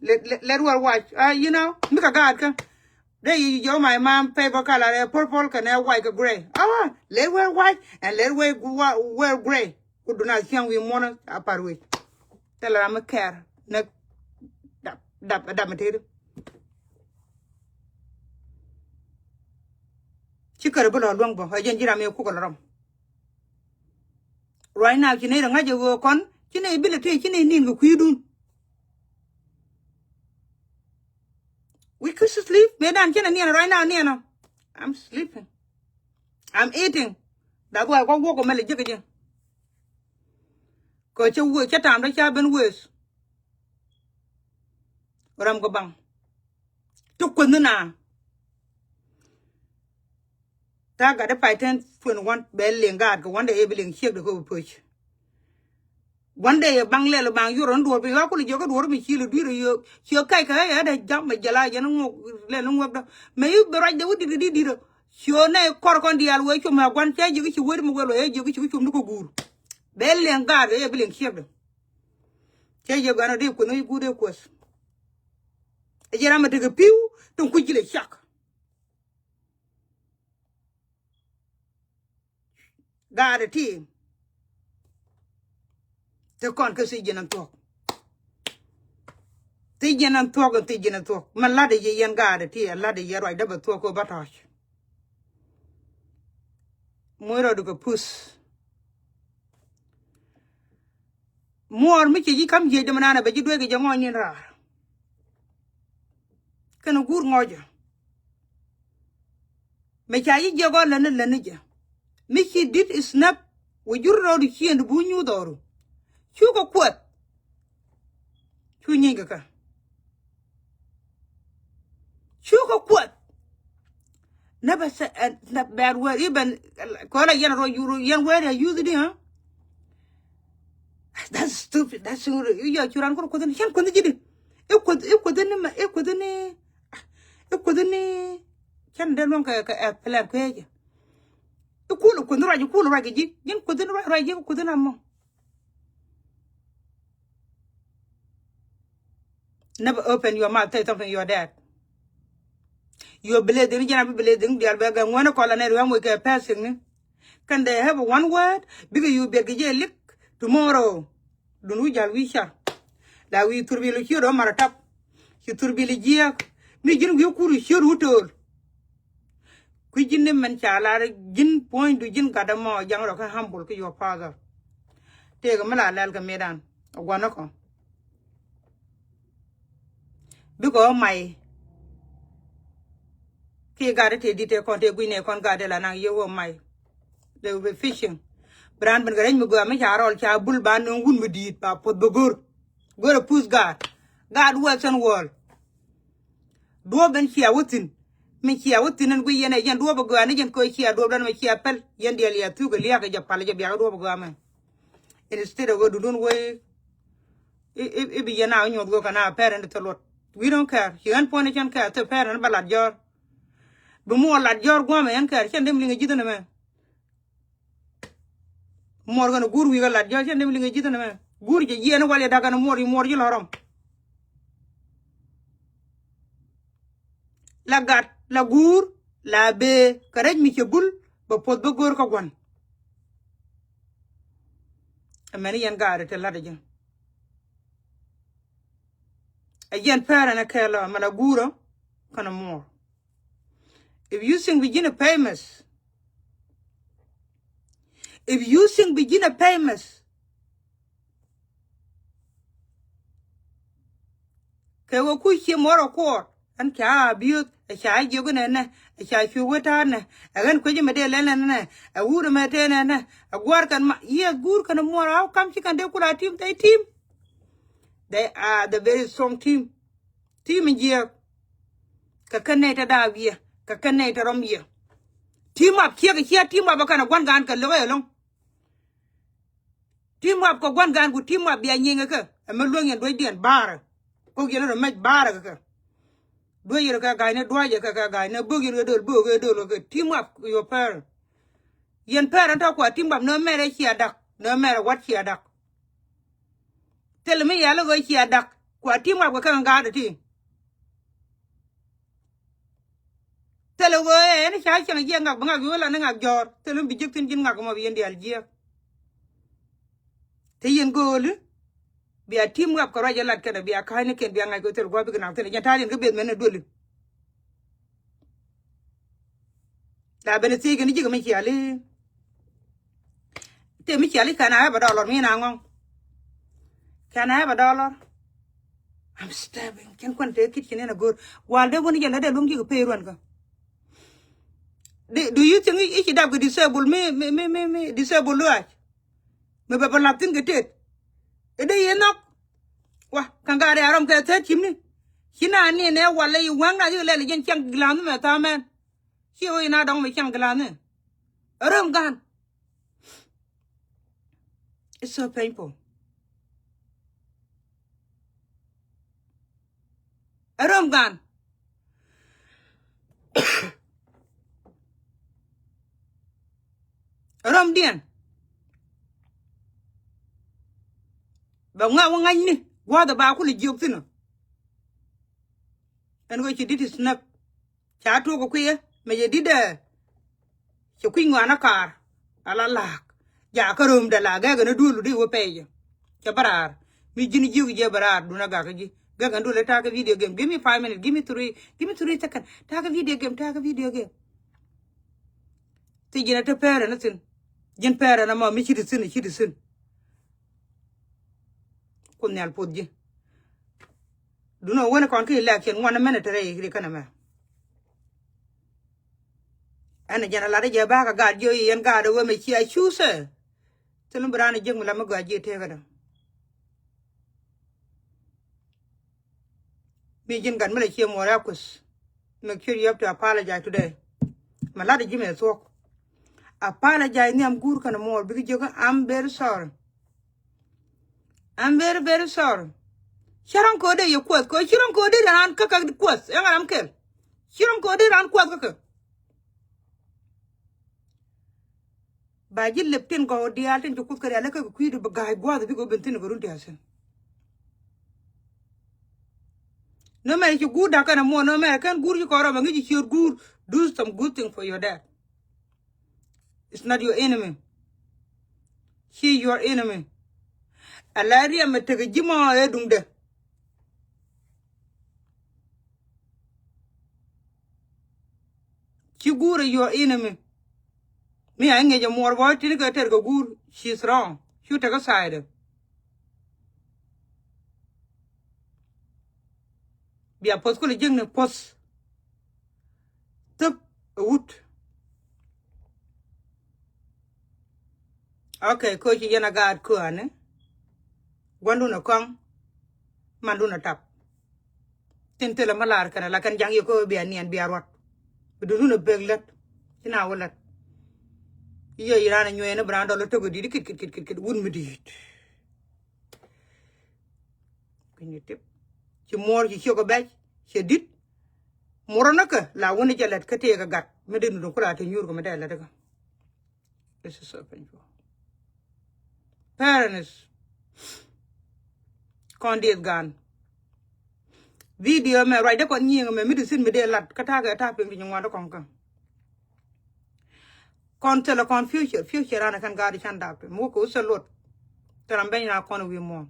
Let, let, let her watch. Uh, you know, mi kɛ gaat kä. Dee yi jɔw my mom paper color ɛ purple kɛnɛ white kɛ grey. Awa, let her white and let her wa- wear grey. Ku duna thiaŋ wi̱i̱ muɔnɔ a par wec. Thilɛ ram mi kɛɛr nɛ dap dap dap mi tëëdi. Ci kärɛ bi lɔ luäŋ bä ɛ jɛn ji̱ ram mi kukɛ lɔ rɔm. Right now ci nɛy rɛ ŋa̱c ɛ ɣöö kɔn ci nɛy bilɛ tëë ci nɛy ni̱n kɛ kui̱dun. We could sleep. Mëë dan cɛn ɛ niɛn right now niɛn ɔ. I'm sleeping. I'm eating. That's why kɔ wuɔk kɔ mɛl ɛ jiäk ɛ ji̱. Kɛ cä wee cä ta̱a̱m dɔ ca ben weeth. Ram kɛ baŋ. Ti kueth ni na. Tha gat di pay ten twenty one bɛ liŋ gaat kɛ one day ɛ bi liŋ ciek di kɛ bi pöc. One day ɛ baŋ lɛl baŋ yorɔ ni duɔr bi ɣa̱ kul jiök kä duɔr mi ci li dui̱r ɛ yio̱o̱k ci ɣä kac kɛ ɣä yɛ dɛ jam mɛ jɛl a jɛn ŋuɔk lɛl ni ŋuɔk dɔ. Mɛ i̱ bi ruac dɛ wä dit kɛ dit dit ɔ. Ci ɣä nɛ kɔr kɔn diaal wee com ɛ gua̱n cɛ jiök ci wee di mi wee lɔ yɛ jiök ci wä com ni kɛ guur. Bɛ liŋ gaat kɛ yɛ bi liŋ ciek di. Cɛ yɛ gua̱n ɔ di kueth ni guur dee kueth. Ɛ jɛ ram ɛ tekɛ pi̱w tin kuc ji̱ lɛ cak. Gaat ɛ ti. Ti kɔn kä thiec ji̱n ɛn thuɔ̱k. Thiec ji̱n ɛn thuɔ̱k ɛn thiec ji̱n ɛn thuɔ̱k. Mɛ la̱t ɛ yɛ yɛn gaat ɛ ti ɛ la̱t ɛ yɛ ruacdä bɛ thuɔ̱k kä bä tɔ̱ɔ̱c. Muc rɔɔdu kɛ puth. Muɔɔr mi ci ji̱ ka̱m jiec dämɛ nanɛ bɛ ji̱ dueek kɛ jɛ ŋɔɔny ni̱n raar. Kɛn guur ŋɔcä. Mɛ ca ji̱ jiɛk ɔ läni läni jɛ. Mi ci di̱t is näp wä jur rɔɔdu ciëŋdu bu nyuuth ɔɔru. Cukɛ kuɔth. Cu nyieeny kɛ kä. Cukɛ kuɔth. Never say a bad word. Even kɔn a yɛn rɔ yuru yɛn word a use di ha. That's stupid. That's stupid. Yɔ curan kɔn kuɔth ni cɛn kuɔth ni ji̱ di. I kuɔth i kuɔth ni ma i kuɔth ni i kuɔth ni cɛn dee luɔŋ kɛ kɛ ɛ plan kuecɛ. I kul kuɔth ni ruac i kul ruac kɛ ji̱ ji̱n kuɔth ni ruac ruac ji̱ kuɔth ni amɔ. Never open your mouth, say something your dad. Your blessing, jana bi blessing dial bɛ gɛ ŋuɛn kɔla nɛ ruɛm wek kɛ passing ni. Can they have one word? Bikɛ you bɛ gɛ jɛ lik tomorrow. Dun wi jal wi car. La wi thur bi lu ciöt ɔ mar tap. Ci thur bi li jiɛk. Mi ji̱n wi kur ciöt wu töl. Kui̱ ji̱n ni mɛn ca lar ji̱n puɔ̱nydu ji̱n gat ɛmɔ jaŋ rɔ kä humble kä your father. Tëëkɛ mi la lɛl kɛ mëëdan ɛ gua̱n ni kɔ. Bikɛ ɣä may kiɛ gat ɛ tëë di̱t tëë kɔn tëë gui̱n nɛ kɔn gat ɛ la naŋ yɛ ɣä may. They will be fishing. Bi raan ben kɛ rɛc mi gɔaa mi ca rɔl ca bul ba nööŋ wun mi di̱i̱t ba puɔth bä go̱r. Go̱r ɛ puth gaat. Gaat western world. Duɔ̱ɔ̱p ben cia wä thi̱n. Mi cia wä thi̱n ɛn guiy yɛn ɛ yɛn duɔ̱ɔ̱p ɛ gɔaa ni jɛn kɛ cia duɔ̱ɔ̱p dan mɛ cia pɛl yɛn diɛl yɛ thuk ɛ liak ɛ jɛ pal ɛ jɛ biak ɛ duɔ̱ɔ̱p ɛ gɔaa mɛ. Instead of ɣöö dundun wee i̱ bi yɛn a nyuɔth ɣöö kɛ na parent thil luɔt. We don't care. Ci ɣän puɔ̱n ɛ cɛn care thil parent bä lat jɔ̱ɔ̱r. Bi muɔɔr lat jɔ̱ɔ̱r gua̱a̱mɛ ɣän care cɛn dem liŋ ɛ ji̱th ɛn ɛmɛ. Muɔr kɛn guur wi̱i̱ kɛ lat jɔ̱ɔ̱r cɛn dee mi liŋ ɛ ji̱th ɛn ɛmɛ. Guur jɛ jiɛɛn wal yɛ da̱k ɛn muɔr yi muɔr ji̱ lɔ̱rɔm. La gat la guur la bee kɛ rɛc mi cɛ bul bɛ puɔth bä go̱o̱r kä gua̱n. Ɛmɛn yɛn gaat ɛ te la̱t ɛ jɛ. Ɛ yɛn pɛr ɛn ɛ kɛɛl ɔ mɛ la guur ɔ kɛn ɛ muɔr. If you think bi ji̱n ɛ famous, if you think bi ji̱n ɛ famous, kɛ wä kuc ciɛ muɔr ɛ kuɔɔr ɛn ca abuse ɛ ca jiök inɛnɛ ɛ ca cuɛ wä ta̱a̱nɛ ɛ ɣän kuecä mɛ dee lɛl ɛnɛnɛ ɛ wur ɛmɛ tëë nɛnɛ ɛ gua̱a̱r kɛn ma yiëë guur kɛn ɛ muɔr how come ci kɛn dee kula team they team. They are the very strong team. Team in jiɛk. Kɛ kɛn nɛy tɛ daap yɛ kɛ kɛn nɛy tɛ rɔm yɛ. Team up ciɛk cia team up kɛn a gua̱n gaan kɛ lo̱k ɛ lo̱ŋ. Team up kɛ gua̱n gan ku team up bia nyiŋ kɛ kɛ. Ɛmɛ luäŋ yɛn duecdiɛn baarɛ. Kok yɛn rɔ mɛc baarɛ kɛ kɛ. Duec yɛn kɛ ga̱a̱c ni dua̱cɛ kɛ kɛ ga̱a̱c ni bök yɛn kɛ döl bök kɛ döl kɛ kɛ. Team up your parent. Yɛn parent tɔ kua team up ni mɛrɛ cia dak ni mɛrɛ wat cia dak. Thilɛ mi yɛl ɣöö cia dak kua team up kɛ kɛ ŋa̱a̱t ti. Thilɛ ɣöö ɛ ɛn ca cieŋ jiɛk ŋak bi ŋak yo̱o̱ lan ni ŋak jɔ̱ɔ̱r. Thilɛ mi bi jiäk thi̱n ji̱n ŋak mɔ bi yɛn diaal jiɛk. Te yɛn gööli bia team up kɛ ruac ɛ lat kɛnɛ bia ka̱a̱cnikiɛn bia ŋa̱c kɛ thil gua̱a̱p bikɛ naŋ thi̱n ɛ jɛn ta̱a̱ yɛn kä beth mɛn ɛ duëli. La ben thiec kɛn ji̱ kɛ mi ciali. Te mi ciali, can I have a dollar? Mi na ŋɔŋ. Can I have a dollar? I'm starving. Cɛn kuan te kit cin in a go̱o̱r. Wal dee wun jɛ la dee luŋ ji̱ kɛ pay ruan kä. Do, do you think i̱ ci dap kɛ disable mi, mi, mi, mi, mi disable luaac? Mi bɛ bä lath thi̱n kɛ tet. I̱ dee yɛ nhɔk. Wa, ka̱n gaat ɛ a rɔm kɛ thäät cimni. Ci na ni nɛ walɛ i̱ wa̱ŋ na ci kɛ lɛl i̱ jɛn ciaŋ gila̱a̱n mɛ tha̱a̱mɛn. Ci wä i̱ na dɔ̱ŋ mɛ ciaŋ gila̱a̱n ni. Ɛ röm gan. It's so painful. Ɛ röm gan. Ɛ röm diɛn. Bɛ ŋa̱ wä ŋa̱cni gua̱a̱th ɛ ba kulɛ jiök thi̱n ɔ. Ɛn ɣöö ci di̱t i̱ snap. Ca tuɔk kɛ kui̱ ɛ mɛ jɛ di̱t ɛ. Cɛ kui̱ ŋɔaanä kaar ala la̱a̱k. Jakä römdɛ la gɛkɛ ni duël wudi wä pɛy jɛ. Cɛ bä raar mi ji̱n jiök jɛ bä raar dun a gak ji̱ gɛkɛ ni duël ɛ ta̱a̱ kɛ video game. Give me five minutes, give me three, give me three seconds. Ta̱a̱ kɛ video game, ta̱a̱ kɛ video game. Ti ji̱n a te pɛrɛ ni thi̱n. Ji̱n pɛrɛ ni mɔ mi ci ti thi̱n, ci ti thi̱n. Kun nhial puɔth ji̱. Dun ɔ wen kɔn ki election ŋuan mɛn te rɛy ri kɛn mɛ. Ɛn jɛn a lat jɛ ba ka gaat jiɔ yi ɛn gaat wee mɛ cia cuusɛ. Thil mi bi raan jiäk mi la mi gɔaa jiɛ tekä dä. Mi ji̱n gat mi la cie muɔɔr ya kuth. Make sure you have to apologize today. Ma lat ji̱ mɛ thuɔk. Apologize nhiam guur kɛn muɔɔr bik jiök, I'm very sorry. I'm very, very sorry. Ci rɔ̱ŋ ko̱dɛ yɛ kuɔth kɛ ci rɔ̱ŋ ko̱dɛ raan kä kɛ kuɔth ɛŋa ram kɛl. Ci rɔ̱ŋ ko̱dɛ raan kuɔth kä kɛ. Ba ji̱ lep tin gɔw diaal tin ci kuth kɛ rial kä kɛ kui̱du bi ga̱a̱c gua̱a̱th bikɛ ben thi̱n kɛ run diaal thi̱n. Nömɛ ci guur da̱k kɛn a muɔ̱ɔ̱n nömɛ kɛn guur ci kɔn rɔm a ŋi̱c ci ciöt guur. Do some good thing for your dad. It's not your enemy. She your enemy. A la riɛm a tekɛ ji̱ mɔ ɛ duŋdɛ. Ci guur ɛ your enemy. Mi a ŋiɛc ɛ muɔɔr bɔ tin kɛ ter kɛ guur. She's wrong. Cu tekɛ side. Bia puɔth kulɛ jiäkni puɔth. Thöp ɛ wut. Okay, koci yɛn a gaat köani. Guandun a kɔŋ. Mandun a tap. Tin thilɛ mi lar kɛn a la kɛn jaŋ yɛ kä bia niɛn bia ruat. Bi dundun a bek lät. Ci na wä lät. Yɛ iran a nyuɛɛni bi ran dɔl a tok a dit kit kit kit kit kit wut mi dit. Kui̱ni tip. Ci muɔr ci ciök a bɛc. Ci dit. Muɔr a näkä la wuni jɛ lät kä tëë kɛ gat mi dit mi dun kula te nyuur kɛ mi dee lät kä. This is so painful. Parents. Kɔn dieth gan. Video mɛ ruacdä kɔn nyiŋ mɛ mi di thin mi dee lat kä ta̱a̱ kɛ ta̱a̱ piŋ ti nyi ŋuan dä kɔŋ kä. Kɔn thilɛ kɔn future, future ran kɛn gaat di can dap ti mi wä kɛ wä thil luɔt. Thilɛ ram beny na kɔn wi̱i̱ muɔ̱ɔ̱n.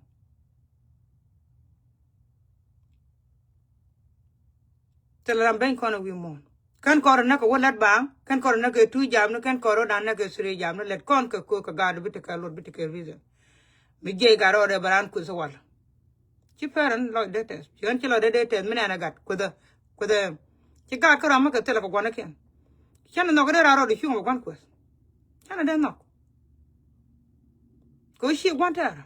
Thilɛ ram beny kɔn wi̱i̱ muɔ̱ɔ̱n. Kɛn kɔn rɔ näk kɛ wä lät baaŋ, kɛn kɔn rɔ näk kɛ two jamni, kɛn kɔn rɔ dan näk kɛ three jamni, lät kɔn kɛ ko̱o̱k kɛ gaat bi ti kɛ luɔt bi ti kɛ reason. Mi jiɛc gat rɔɔdɛ bɛ raan kueth wal. Ci parent lɔcdɛ tɛth, ci ɣän ci lɔcdɛ dee tɛth mi nɛn a gat kuethä, kuethä. Ci gaat kä rɔm mi kɛ thilɛ kɛ gua̱nikiɛn. Canɛ nhɔk dee raan rɔɔdɛ cuŋ bɛ gua̱n kueth. Canɛ dee nhɔk. Kɛ ɣöö ci gua̱n tɛɛrä.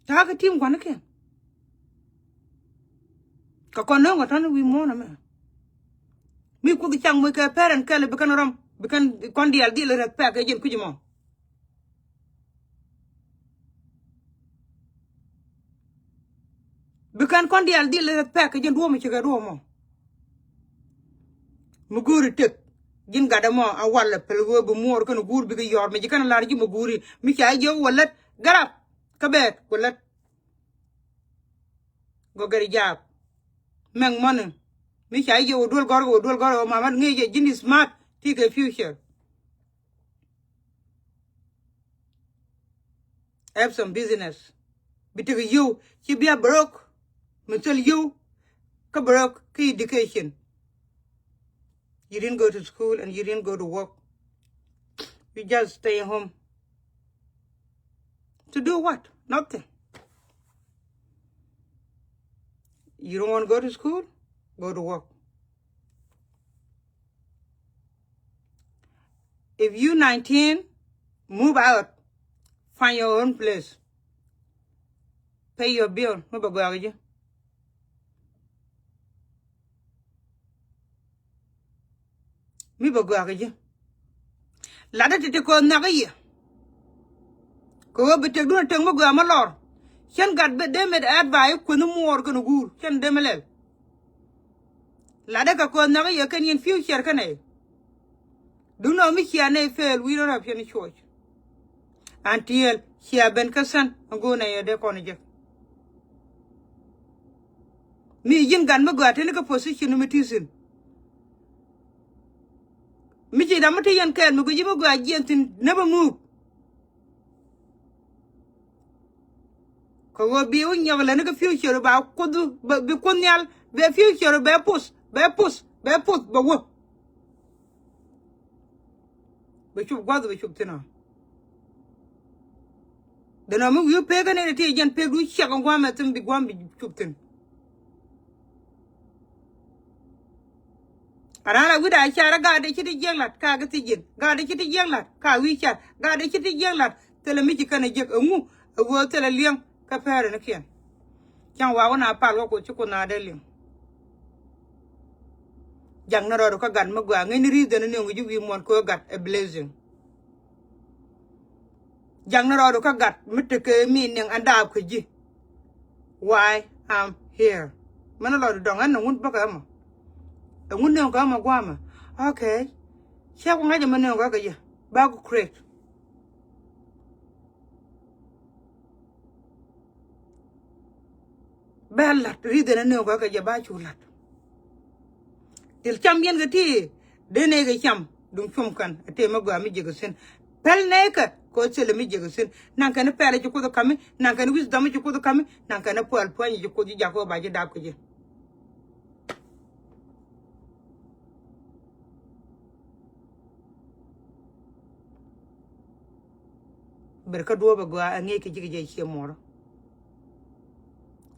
Ta̱a̱ kɛ ti̱i̱m gua̱nikiɛn. Kɛ kɔn no̱o̱ŋ kɛ tɔ̱n wi̱i̱ muɔ̱ɔ̱n ɛmɛ. Mi kuoth cak moc kɛ parent kɛl bi kɛn rɔm bi kɛn kɔn diaal dhil rɛth pɛk kɛ jiɛn kui̱c mɔ. Bi kɛn kɔn diaal dhil ɛ pɛk kɛ ji̱n duɔ̱ɔ̱p mi ci kɛ duɔ̱ɔ̱p mɔ. Mi go̱o̱ri tek ji̱n gatdɛ mɔ a walɛ pɛl ɣöö bi muɔɔr kɛn guur bikɛ yɔ̱ɔ̱r mi ci kɛn lar ji̱ mi go̱o̱ri mi ca jiök wä lät garap kä bɛɛt wä lät. Go get a job. Make money. Mi ca jiök wä duel gɔ̱rkɛ wä duel gɔ̱rkɛ wä mama ŋi̱i̱c jɛ ji̱n smart ti kɛ future. Have some business. Bi tek yio̱w ci bia broke. Mi thil yio̱w kä broke kä education. You didn't go to school and you didn't go to work. You just stay home. To do what? Nothing. You don't want to go to school? Go to work. If you nineteen, move out. Find your own place. Pay your bill. Mi bɛ gɔaa kɛ ji̱. Mi bɛ gɔaa kɛ ji̱. Latdä ti̱ti̱ kɛ ɣöö nhɔakä yɛ. Kɛ ɣöö bi tëkdun a tëk mi gɔaa mi lɔr. Cän gat bɛ dee met advice kuänh muɔɔr kɛn guur cän dee mi lɛl. Latdä kɛ kɛ ɣöö nhɔakä yɛ kɛn yɛn future kɛn ɛ. Duŋni ɣöö mi cia nɛy fail, we don't have any choice. Until cia ben kä sɛn a go̱o̱r nɛy ɛ dee kɔn jek. Mi ji̱n gat mi gɔaa teni kä position mi ti thi̱n. Mi ci dam mi te yɛn kɛɛl mi guici mi gɔaa jiɛn thi̱n, never move. Kɛ ɣöö bi wä nyɔk lɛ ni kɛ future ba kuoth, bi kuoth nhial, bɛ future bɛ puth, bɛ puth, bɛ puth bɛ wä. Bɛ cup gua̱th bɛ cup thi̱n ɔ. Dɛn ɔ mi wi̱i̱ pek kä nɛy ti jɛn pek du ciɛk in gua̱a̱mɛ thi̱n bi gua̱a̱m bi cup thi̱n. A raan a wi̱cdɛ a car a gaat dee ci ti jiäk la̱t ka kɛ thiec ji̱n, gaat dee ci ti jiäk la̱t ka wi̱i̱ car, gaat dee ci ti jiäk la̱t. Thilɛ mi ci kɛn a jiäk ɛŋu? Ɛ ɣöö thilɛ li̱eŋ kä pɛɛrɛ ni kiɛn. Cäŋ wakä na pal wä kuoth ci kuoth na dee li̱eŋ. Jak ni rɔɔdu kä gat mi gɔaa ŋäcni reason ni nööŋ ji̱ wi̱i̱ muɔ̱n kɛ gat a blessing. Jak ni rɔɔdu kä gat mi tekɛ mi niŋ ɛn daap kä ji̱. Why I'm here. Mɛn rɔɔdu dɔŋ ɛn ni ŋun bäkɛ ɛmɔ. Ɛŋun nööŋ kɛ ɛmɔ guamɛ. Okay. Cɛ ku ŋa̱c ɛmɛ nööŋ kɛ kɛ yɛ ba ku create. Bɛ la̱t reason ni nööŋ kɛ kɛ jɛ ba cu la̱t. Thil cam yɛn kɛ ti dee nɛy kɛ cam duŋ cum kɛn a tëë mi gɔaa mi jiäk kɛ thi̱n. Pɛl nɛy kɛ kɛ thilɛ mi jiäk kɛ thi̱n. Naŋ kɛn pɛl ci kuoth kami, naŋ kɛn wisdom ci kuoth kami, naŋ kɛn puɔl puɔ̱ny ci kuoth ji̱ jak kɛ ba ji̱ dap kɛ ji̱. Ber kä duɔ̱ɔ̱p ɛ gɔaa ɛ ŋi̱i̱c kɛ ji̱ kɛ jɛ cië muɔrä.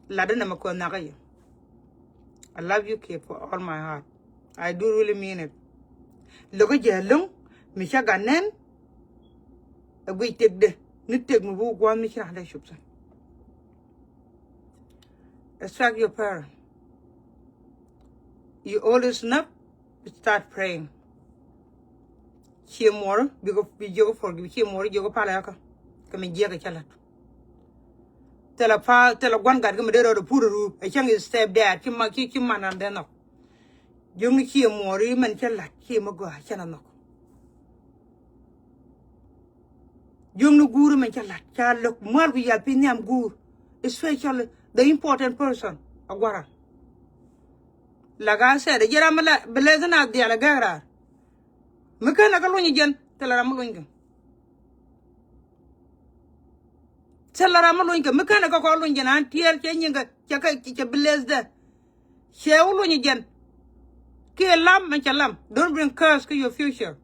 Latdä nɛmɛ kɔn nhɔakä yɛ. I love you kid for all my heart. I do really mean it. Lo̱kä jɛ lo̱ŋ mi cä gat nɛn. Ɛ guic tëkdɛ ni tëk mi bi wä gua̱a̱th mi ci raan dee cop thi̱n. Respect your parent. You always know, start praying. Cië muɔrä bikɛ bi jiök forgive, cië muɔrä jiök palä yakä. Kɛ mi jiäk ɛ cä la̱t. Thilɛ pa thilɛ gua̱n gat kɛ mi dee rɔɔdɛ pur ruu ɛ cäŋ is step dad ci ma ci ci man an dee nhɔk. Jiök ni cië muɔrä mɛn cä la̱t cië mi gɔaa cä na nhɔk. Jiök ni guur mɛn cä la̱t ca lök mual ku yal piny nhiam guur, especially the important person a gua̱ran. Like I said, jɛ ram mi la bi leth na dhial a gɛk raar. Mi kɛn a kä luny jɛn thilɛ ram mi luny kɛ. Thilɛ ram mi luny kɛ mi kɛn a kä kɔ luny jɛn an tiɛɛl cɛ nyiŋ kɛ cɛ kɛ cɛ bi leth dɛ. Cɛ wä luny jɛn. Kiɛ lam mɛ cɛ lam. Don't bring curse to your future.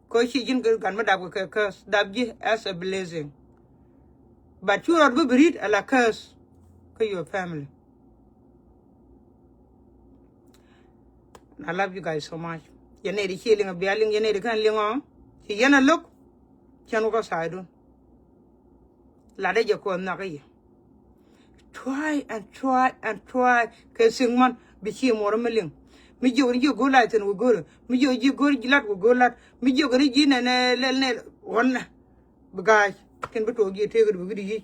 Kɔ ci ji̱n kɛ gan mi dap kɛ curse, dap ji̱ as a blessing. But cu rɔt bi bi rit ala curse kä your family. I love you guys so much. Yɛn nɛy di ci liŋ a bia liŋ, yɛn nɛy di kɛn liŋ ɔ ci yɛn a lo̱k. Cɛn wä kä saidun. Latdä jɛ kɔn nhɔakä yɛ. Try and try and try. Kɛ thiŋ mɔn bi ci muɔrä mi liŋ. Mi jiök ni jiök go̱o̱r lac thi̱n wä go̱o̱r. Mi jiök ji̱ go̱o̱r ji̱ lat wä go̱o̱r lat. Mi jiök ni ji̱ nɛ nɛ lɛl nɛ ɣɔn nɛ. Bi ga̱a̱c kɛn bi tuɔɔk ji̱ tëëk di bi wi̱cdi yic.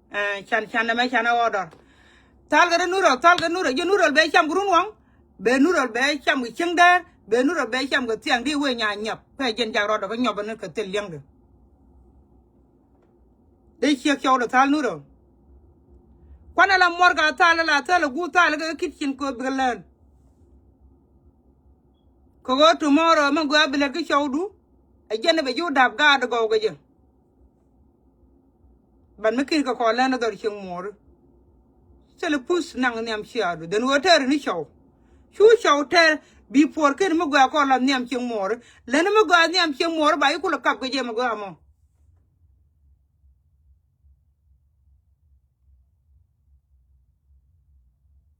Ɛ, can, can nɛmɛ can ɛ order. Thal kɛ rɛ Nurol, thal kɛ Nurol. Ji̱ Nurol bɛ cam kɛ run waŋ. Bɛ Nurol bɛ cam kɛ cieŋ dɛɛr. Bɛ Nurol bɛ cam kɛ thiaŋ di wee nya nyap. Pɛ jɛn jak rɔɔdɛ kɛ nyɔp ni kɛ thil liɛŋdɛ. Dee ciek cɔw dee thal Nurol. Kuanɛ la muɔr ka thal la thal ɛ guur thal kɛ kitchen kɛ bikɛ lään. Kɛ ɣöö tomorrow mɛ gɔaa bi lät kä cɔwdu. Ɛ jɛn ɛ bɛ ji̱ wä dap gaat gɔw kɛ jɛ. But mi kin kɛ kɔn lɛn dhɔr cieŋ muɔɔri. Thilɛ puth naŋ nhiam ciaadu dhen ɣöö tɛɛr ni cɔw. Cu cɔw tɛɛr bi puɔr ken mi gɔaa kɔn la nhiam cieŋ muɔɔri. Lɛn mi gɔaa nhiam cieŋ muɔɔri ba i̱ kulɛ kap kɛ jɛ mi gɔaa mɔ.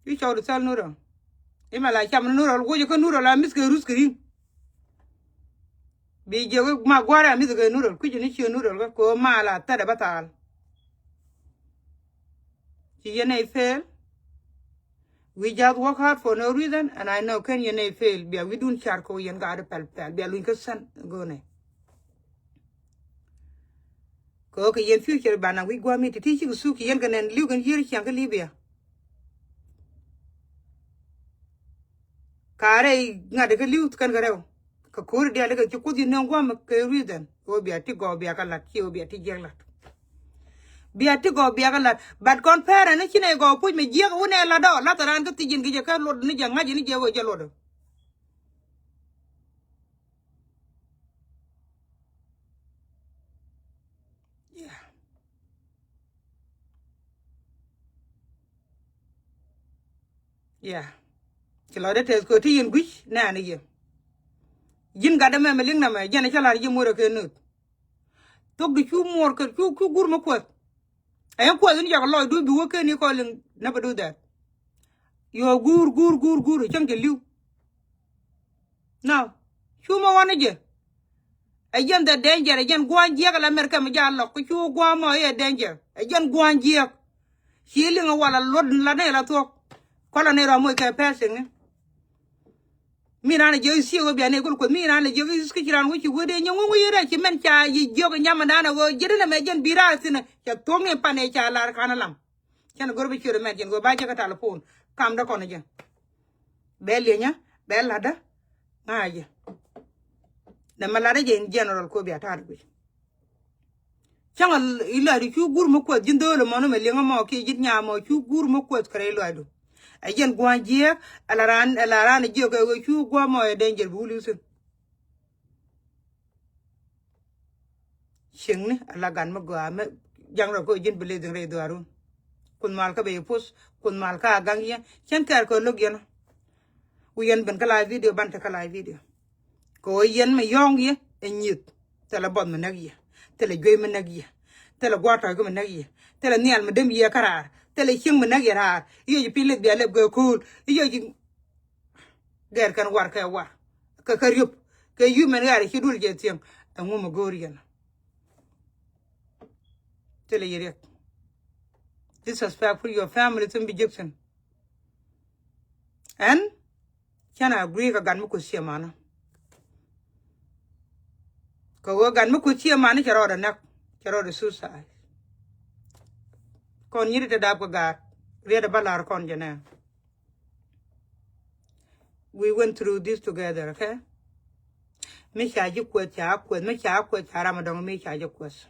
Cu cɔw di thal Nurol. Imɛ la cam ni Nurol gucɛ kä Nurol a mi̱th kɛ ruth kɛ ri̱ŋ. Bi jiök ma gua̱a̱r a mi̱th kɛ Nurol kui̱c ni ciö Nurol kä ko̱o̱m ma la thädɛ bä thal. Ci yɛn ɛ fail. We just work hard for no reason and I know ken yɛn ɛ fail bia wi̱dun car kɛ wä yɛn gaat pɛl pɛl bia luny kä sɛn go̱o̱nɛ. Kɛ ɣöö kɛ yɛn future banɛ wi̱c gua̱a̱r mi ti̱ti̱ cikɛ thuk ci yɛn kɛ nɛn li̱w kɛn yiër ciaŋ kä Libya. Ka rɛy ŋa̱t kä li̱w kɛn kɛ rɛw. Kɛ ko̱ri diaal kɛ ci Kuoth yi nööŋ gua̱a̱m kɛ reason ɣöö bia ti gɔw bia kɛ la̱t ci ɣöö bia ti jiɛk la̱t. Bia ti gɔw bia kɛ la̱t but kɔn pɛrɛ ni ci nɛ gɔw puc mi jiɛk wun ɛ la̱t ɔ la̱th raan kä thiec in kɛ jɛ kä luɔt ni jɛ ŋa̱c in jɛ ɣöö jɛ luɔt ɔ. Yeah. Yeah. Ci lɔcdä tɛth kɛ ti yin gui̱c nɛɛni yɛ. Ji̱n gatdä mɛmɛ liŋ nɛmɛ jɛn cä la̱r ji̱ muɔrɛ kɛ nööth. Thok di cu muɔr kɛ cu cu gur mi kuäth. Ɛn kuäth in jak lɔcdu bi wä keni kɔn liŋ never do that. Yɔ gur gur gur gur cäŋ cɛ li̱w. Now cu mɔ ɣɔn ni jɛ. Ɛ jɛn the danger ɛ jɛn gua̱a̱ny jiɛk ala America mi ja lɔk kä cu gua̱a̱ mɔ iɛ danger ɛ jɛn gua̱a̱ny jiɛk. Ci liŋ ɛ wala luɔt la nɛy la thuɔk. Kɔlɔ nɛy rɔ moc kɛ pɛsiŋni. Mi raan ɛ jiɛk i̱ thiek ɣöö bia nɛy kul kueth mi raan ɛ jiɛk i̱ kä ci raan wä ci wee dee nyɛ ŋuŋ i̱ rɛc ci mɛn ca yi jiɔk i̱ nyam ɛndan ɛ ɣöö jiɛt inɛ mɛ jɛn bi raar thi̱n ɛ ca thuɔ̱k ni pan ɛ ca lar kan ɛ lam. Cɛn go̱r bi ciöt ɛmɛn cin go̱r ba cɛ kä talipon. Kamdä kɔn jɛ. Bɛ liɛnyä bɛ latdä. Ŋa̱cä jɛ. Nɛ mɛ latdä jɛ in general ko bia ta̱a̱t guic. Cäŋ a ilɔaadu cu guur mi kuɛth ji̱n dho̱o̱l ɛmɔni mɛ liɛŋä mɔ kiɛ ji̱n nyaa mɔ cu guur mi kuɛth kɛ rɛy lɔaadu. Ɛ jɛn gua̱a̱ny jiɛɛk ɛ la raan ɛ la raan ɛ jiɛk kɛ ɣöö cu gua̱a̱ mɔ ɛ danger bi wuli thi̱n. Cieŋni ala gan mi gɔaa mi jaŋ rɔ ko ji̱n bi leth in rɛy dhuaarun. Kuoth mal kä bɛ yɛ post kuoth mal kä a gaŋ yɛ cɛn kɛɛr kɛ lo̱k yɛn. Wi̱i̱ yɛn ben kä live video ban te kä live video. Kɛ ɣöö yɛn mi yɔ̱ɔ̱ŋ yɛ ɛ nyieth. Thilɛ buɔth mi näk yɛ. Thilɛ juey mi näk yɛ. Thilɛ gua̱a̱r tɔ̱ɔ̱c kä mi näk yɛ. Thilɛ nhial mi däm yɛ kä raar. Thilɛ cieŋ mi näk yɛ raar. I̱ yɔc i̱ pi̱i̱ leth bia lɛp gɛ ko̱o̱l i̱ yɔc i̱ gɛr kɛn war kɛ war kɛ kɛ riöp kɛ yup mɛn ɣaar i̱ ci duël jɛ thiäŋ. Ɛŋu mi go̱o̱r yɛn. Thilɛ yɛ riɛk. Disrespectful your family thim bi ji̱ksin. Ɛn cän agree kɛ gat mi kuth ciɛ manä. Kɛ ɣöö gat mi kuth ciɛ manä cɛ rɔɔdɛ näk cɛ rɔɔdɛ suicide. Kɔn nyiri te dap kɛ gaat riɛt ɛ bä la̱r kɔn jɛ nɛ. We went through this together, okay? Mi ca ji̱ kueth ca kueth mi ca kueth ca ram a dɔŋ mi ca ji̱ kueth.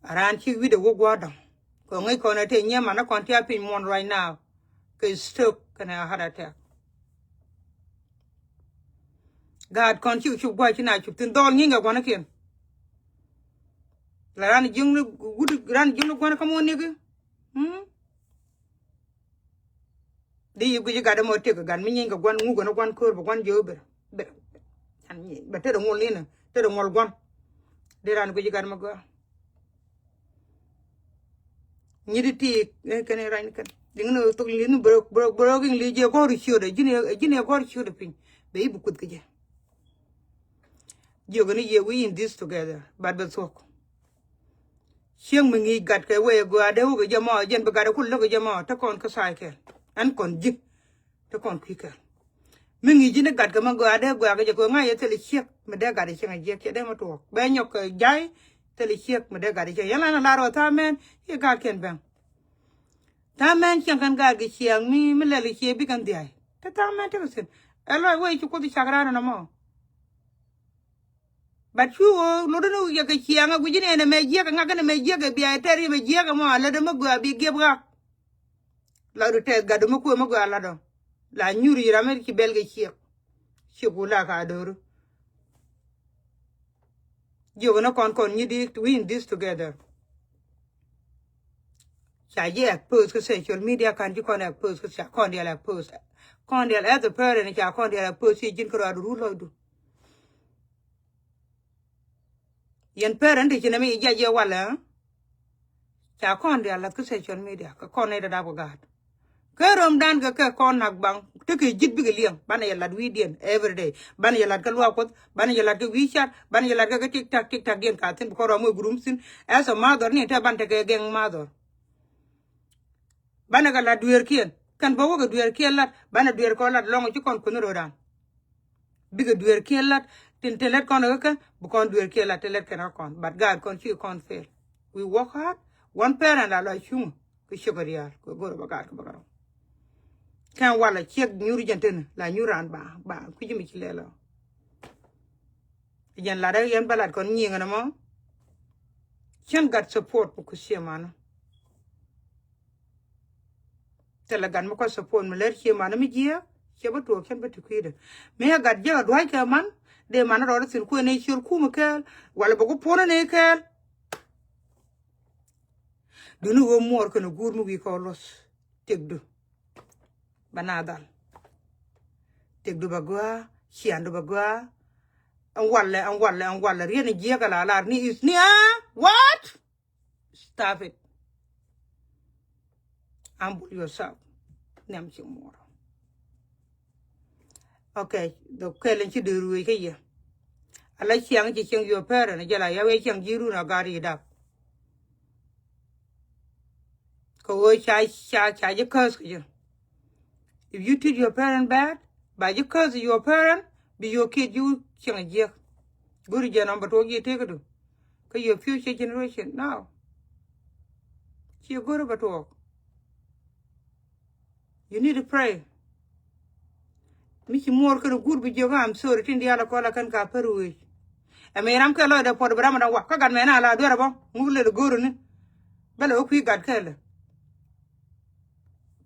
A raan ci wi̱dɛ wä gua̱a̱r dɔ̱ŋ kɛ ŋäc kɔn ɛ tëë nyiee man ɛ kɔn ti a piny muɔ̱n right now. Kɛ stroke kɛnɛ heart attack. Gaat kɔn ci cup gua̱a̱r ci na cup thi̱n dhɔl ŋi̱i̱ŋ kɛ gua̱n ɛ kiɛn. La raan ji̱ŋ ni wut raan ji̱ŋ ni gua̱n ɛ kä muɔ̱n ni̱ki. Di yi guici gat ɛmɔ tiek gat mi nyiny kɛ guan ŋuk ɛn guan ko̱r bɛ guan jiö ber ber. Bɛ tetdɛ ŋuɔl ninɛ tetdɛ ŋuɔl guan. Ran guic gat ma gɔaa. Nyit ti, eh, kɛn rany kɛn. Diŋ ni thok li ni bro, bro, bro, king li jɛ gɔr ciöt, jini, jini gɔr ciöt piny. Bɛ ibu kuth kɛ jɛ. Jiök ni yɛ, we in this together, but bɛ thuɔk. Cieŋ mi ŋi̱i̱c gat kɛ wee gɔaa dee wä kɛ jɛ mɔ, jɛn bi gat kul lök kɛ jɛ mɔ, te kɔn kä thaai kɛl. Ɛn kɔn ji̱, te kɔn kui̱ kɛl. Mi ŋi̱i̱c ji̱ ni gat kɛ ma gɔaa dee gɔaa kɛ jɛ kɛ ŋa̱c yɛ thil ciek, mi dee gat cieŋ a jiɛk cɛ dee ma tuɔɔk. Bɛ nyɔk kɛ jay, thil ciek, mi dee gat cieŋ. Yɛn lan a lar wä tha̱a̱ mɛn, i̱ gat kɛn bɛŋ. Tha̱a̱ŋ mɛn cieŋ kɛn gaat kɛ ciaŋ mi, mi lɛl kɛ cie bi kɛn dhia̱a̱c. Te tha̱a̱ŋ mɛn tekɛ thi̱n. Ɛ lɔc wee ci Kuoth cak raan ɛn ɛmɔ. But cu ɣöö lotdä ni wi̱c kɛ ciaŋ ɛ gui̱c ni ɛn ɛmɛ jiäk ɛ ŋak kɛn ɛmɛ jiäk ɛ bia ɛ tɛr yɛ mɛ jiäk ɛmɔ a lätdä mi gɔaa bi giɛp ɣak. Lɔcdu tɛth gatdu mi kuëë mi gɔaa latdɔ. La nyuur yi ram mi ci bɛl kɛ ciek. Ciek ku la ka do̱ri. Jiök ni kɔn kɔn nyi di, we in this together. Ca ji̱ expose kä social media, kan ji̱ kɔn expose kä ca kɔn dial expose. Kɔn dial as a parent ca kɔn dial expose ci ji̱n kärɔadu rut lɔcdu. Yɛn parent ti ci nɛ mi jiac yɛ walɛ, eh? Ca kɔn dial lath kä social media, kä kɔn nɛ dadap kɛ gaat. Kä romdan kɛ kɛ kɔn nak baŋ, tekɛ ji̱t bikɛ liɛŋ, banɛ yɛ lat wi̱i̱diɛn every day. Banɛ yɛ lat kä luaak Kuɔth, banɛ yɛ lat kä WeChat, banɛ yɛ lat kä kä TikTok, TikTok diɛn ka thi̱n, bi kɔn rɔm wek gurum thi̱n. As a mother ni te ban tekɛ gɛŋ mother. Banɛ kɛ lat dueerkiɛn, kɛn bä wä kɛ dueerkiɛn lat, banɛ dueerkɔ lat lɔŋ ci kɔn kunh ro̱dan. Bikɛ dueerkiɛn lat, tin tin lät kɔn kä kɛn, bi kɔn dueerkiɛn lat, tin lät kɛn kä kɔn. But gaat kɔn ci kɔn fail. We work hard, one parent la lɔ cuŋ. Kä ciek kɛ diaal kɛ go̱r bä gaat kɛ bä kɛ rɔ. Kɛn walɛ ciek nyuur jɛn teni la nyuur raan ba ba kui̱ci mi ci lɛl ɔ. Jɛn lat ɛ yɛn bä lat kɔn nyiŋ ɛn ɛmɔ. Cɛn gat support mi kuth cie manɔ. Thilɛ gat mi kɔc support mi lɛr cie manɔ mi jiɛ. Ciɛ bä tuɔɔk cɛn bä ti kui̱dɛ. Mi ɛ gat jiɛ ɛ dua̱ckɛ man dee man rɔɔdɛ thil kuëë ni ciöl kum kɛɛl walɛ bä ku puɔ̱nɛ ni kɛɛl. Duni wee muɔɔr kɛnɛ guur mi wi̱i̱ kɔn luɔth. Tëkdu bɛ na dhal. Tëkdu bɛ gɔaa, ciandu bɛ gɔaa. Ɛn walɛ, ɛn walɛ, ɛn walɛ riet ni jiäk ala lar ni is ni a what? Stop it. Humble yourself. Nhiam ci muɔɔr. Okay, the kɛl in ci dee ruëëc kä yɛ. Ala ciaŋ ci cieŋ your parent jɛ la ya wee ciaŋ ji̱ run a gar yi dap. Kɛ ɣöö ca ca ca ji̱ curse kɛ jɛ. If you treat your parent bad, ba ji̱ curse your parent, bi your kid ji̱ cieŋ a jiɛk. Go̱ri jɛ nɔm bɛ tuɔɔk ji̱ tëëkädu. Kä your future generation now. Ciɛ go̱ri bɛ tuɔɔk. You need to pray. Mi ci muɔɔr kɛn guur bi jiök, I'm sorry, tin diaal kɔl a kɛn ka pär wec. Ɛ mi ram kɛ lɔcdɛ puɔt bi ram dɔŋ wak kä gat mɛn a la duer a bɔ ŋuk lel go̱o̱runi. Bä lɛ wä kui̱ gat kɛɛlɛ.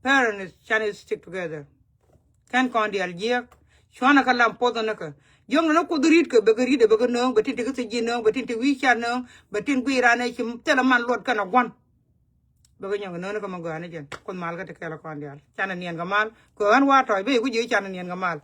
Parents can stick together. Kɛn kɔn diaal jiɛk cuanɛ kä lam puɔth ni kɛ jiök ni ni kuoth ri̱t kɛ bɛ kɛ ri̱t ɛ bɛ kɛ nööŋ bɛ tin ti kä thiec ji̱ nööŋ bɛ tin ti wi̱i̱ cat nööŋ bɛ tin guiy ran ɛ ci thilɛ man luɔt kɛn ɛ gua̱n. Bä kä nyɔk no̱o̱ni kä ma gɔaa ni jɛn kuoth mal kä ti kɛl kɔn diaal. Canɛ niɛn kɛ mal kɛ ɣän wa tɔc ben ku ji̱ canɛ niɛn kɛ mal.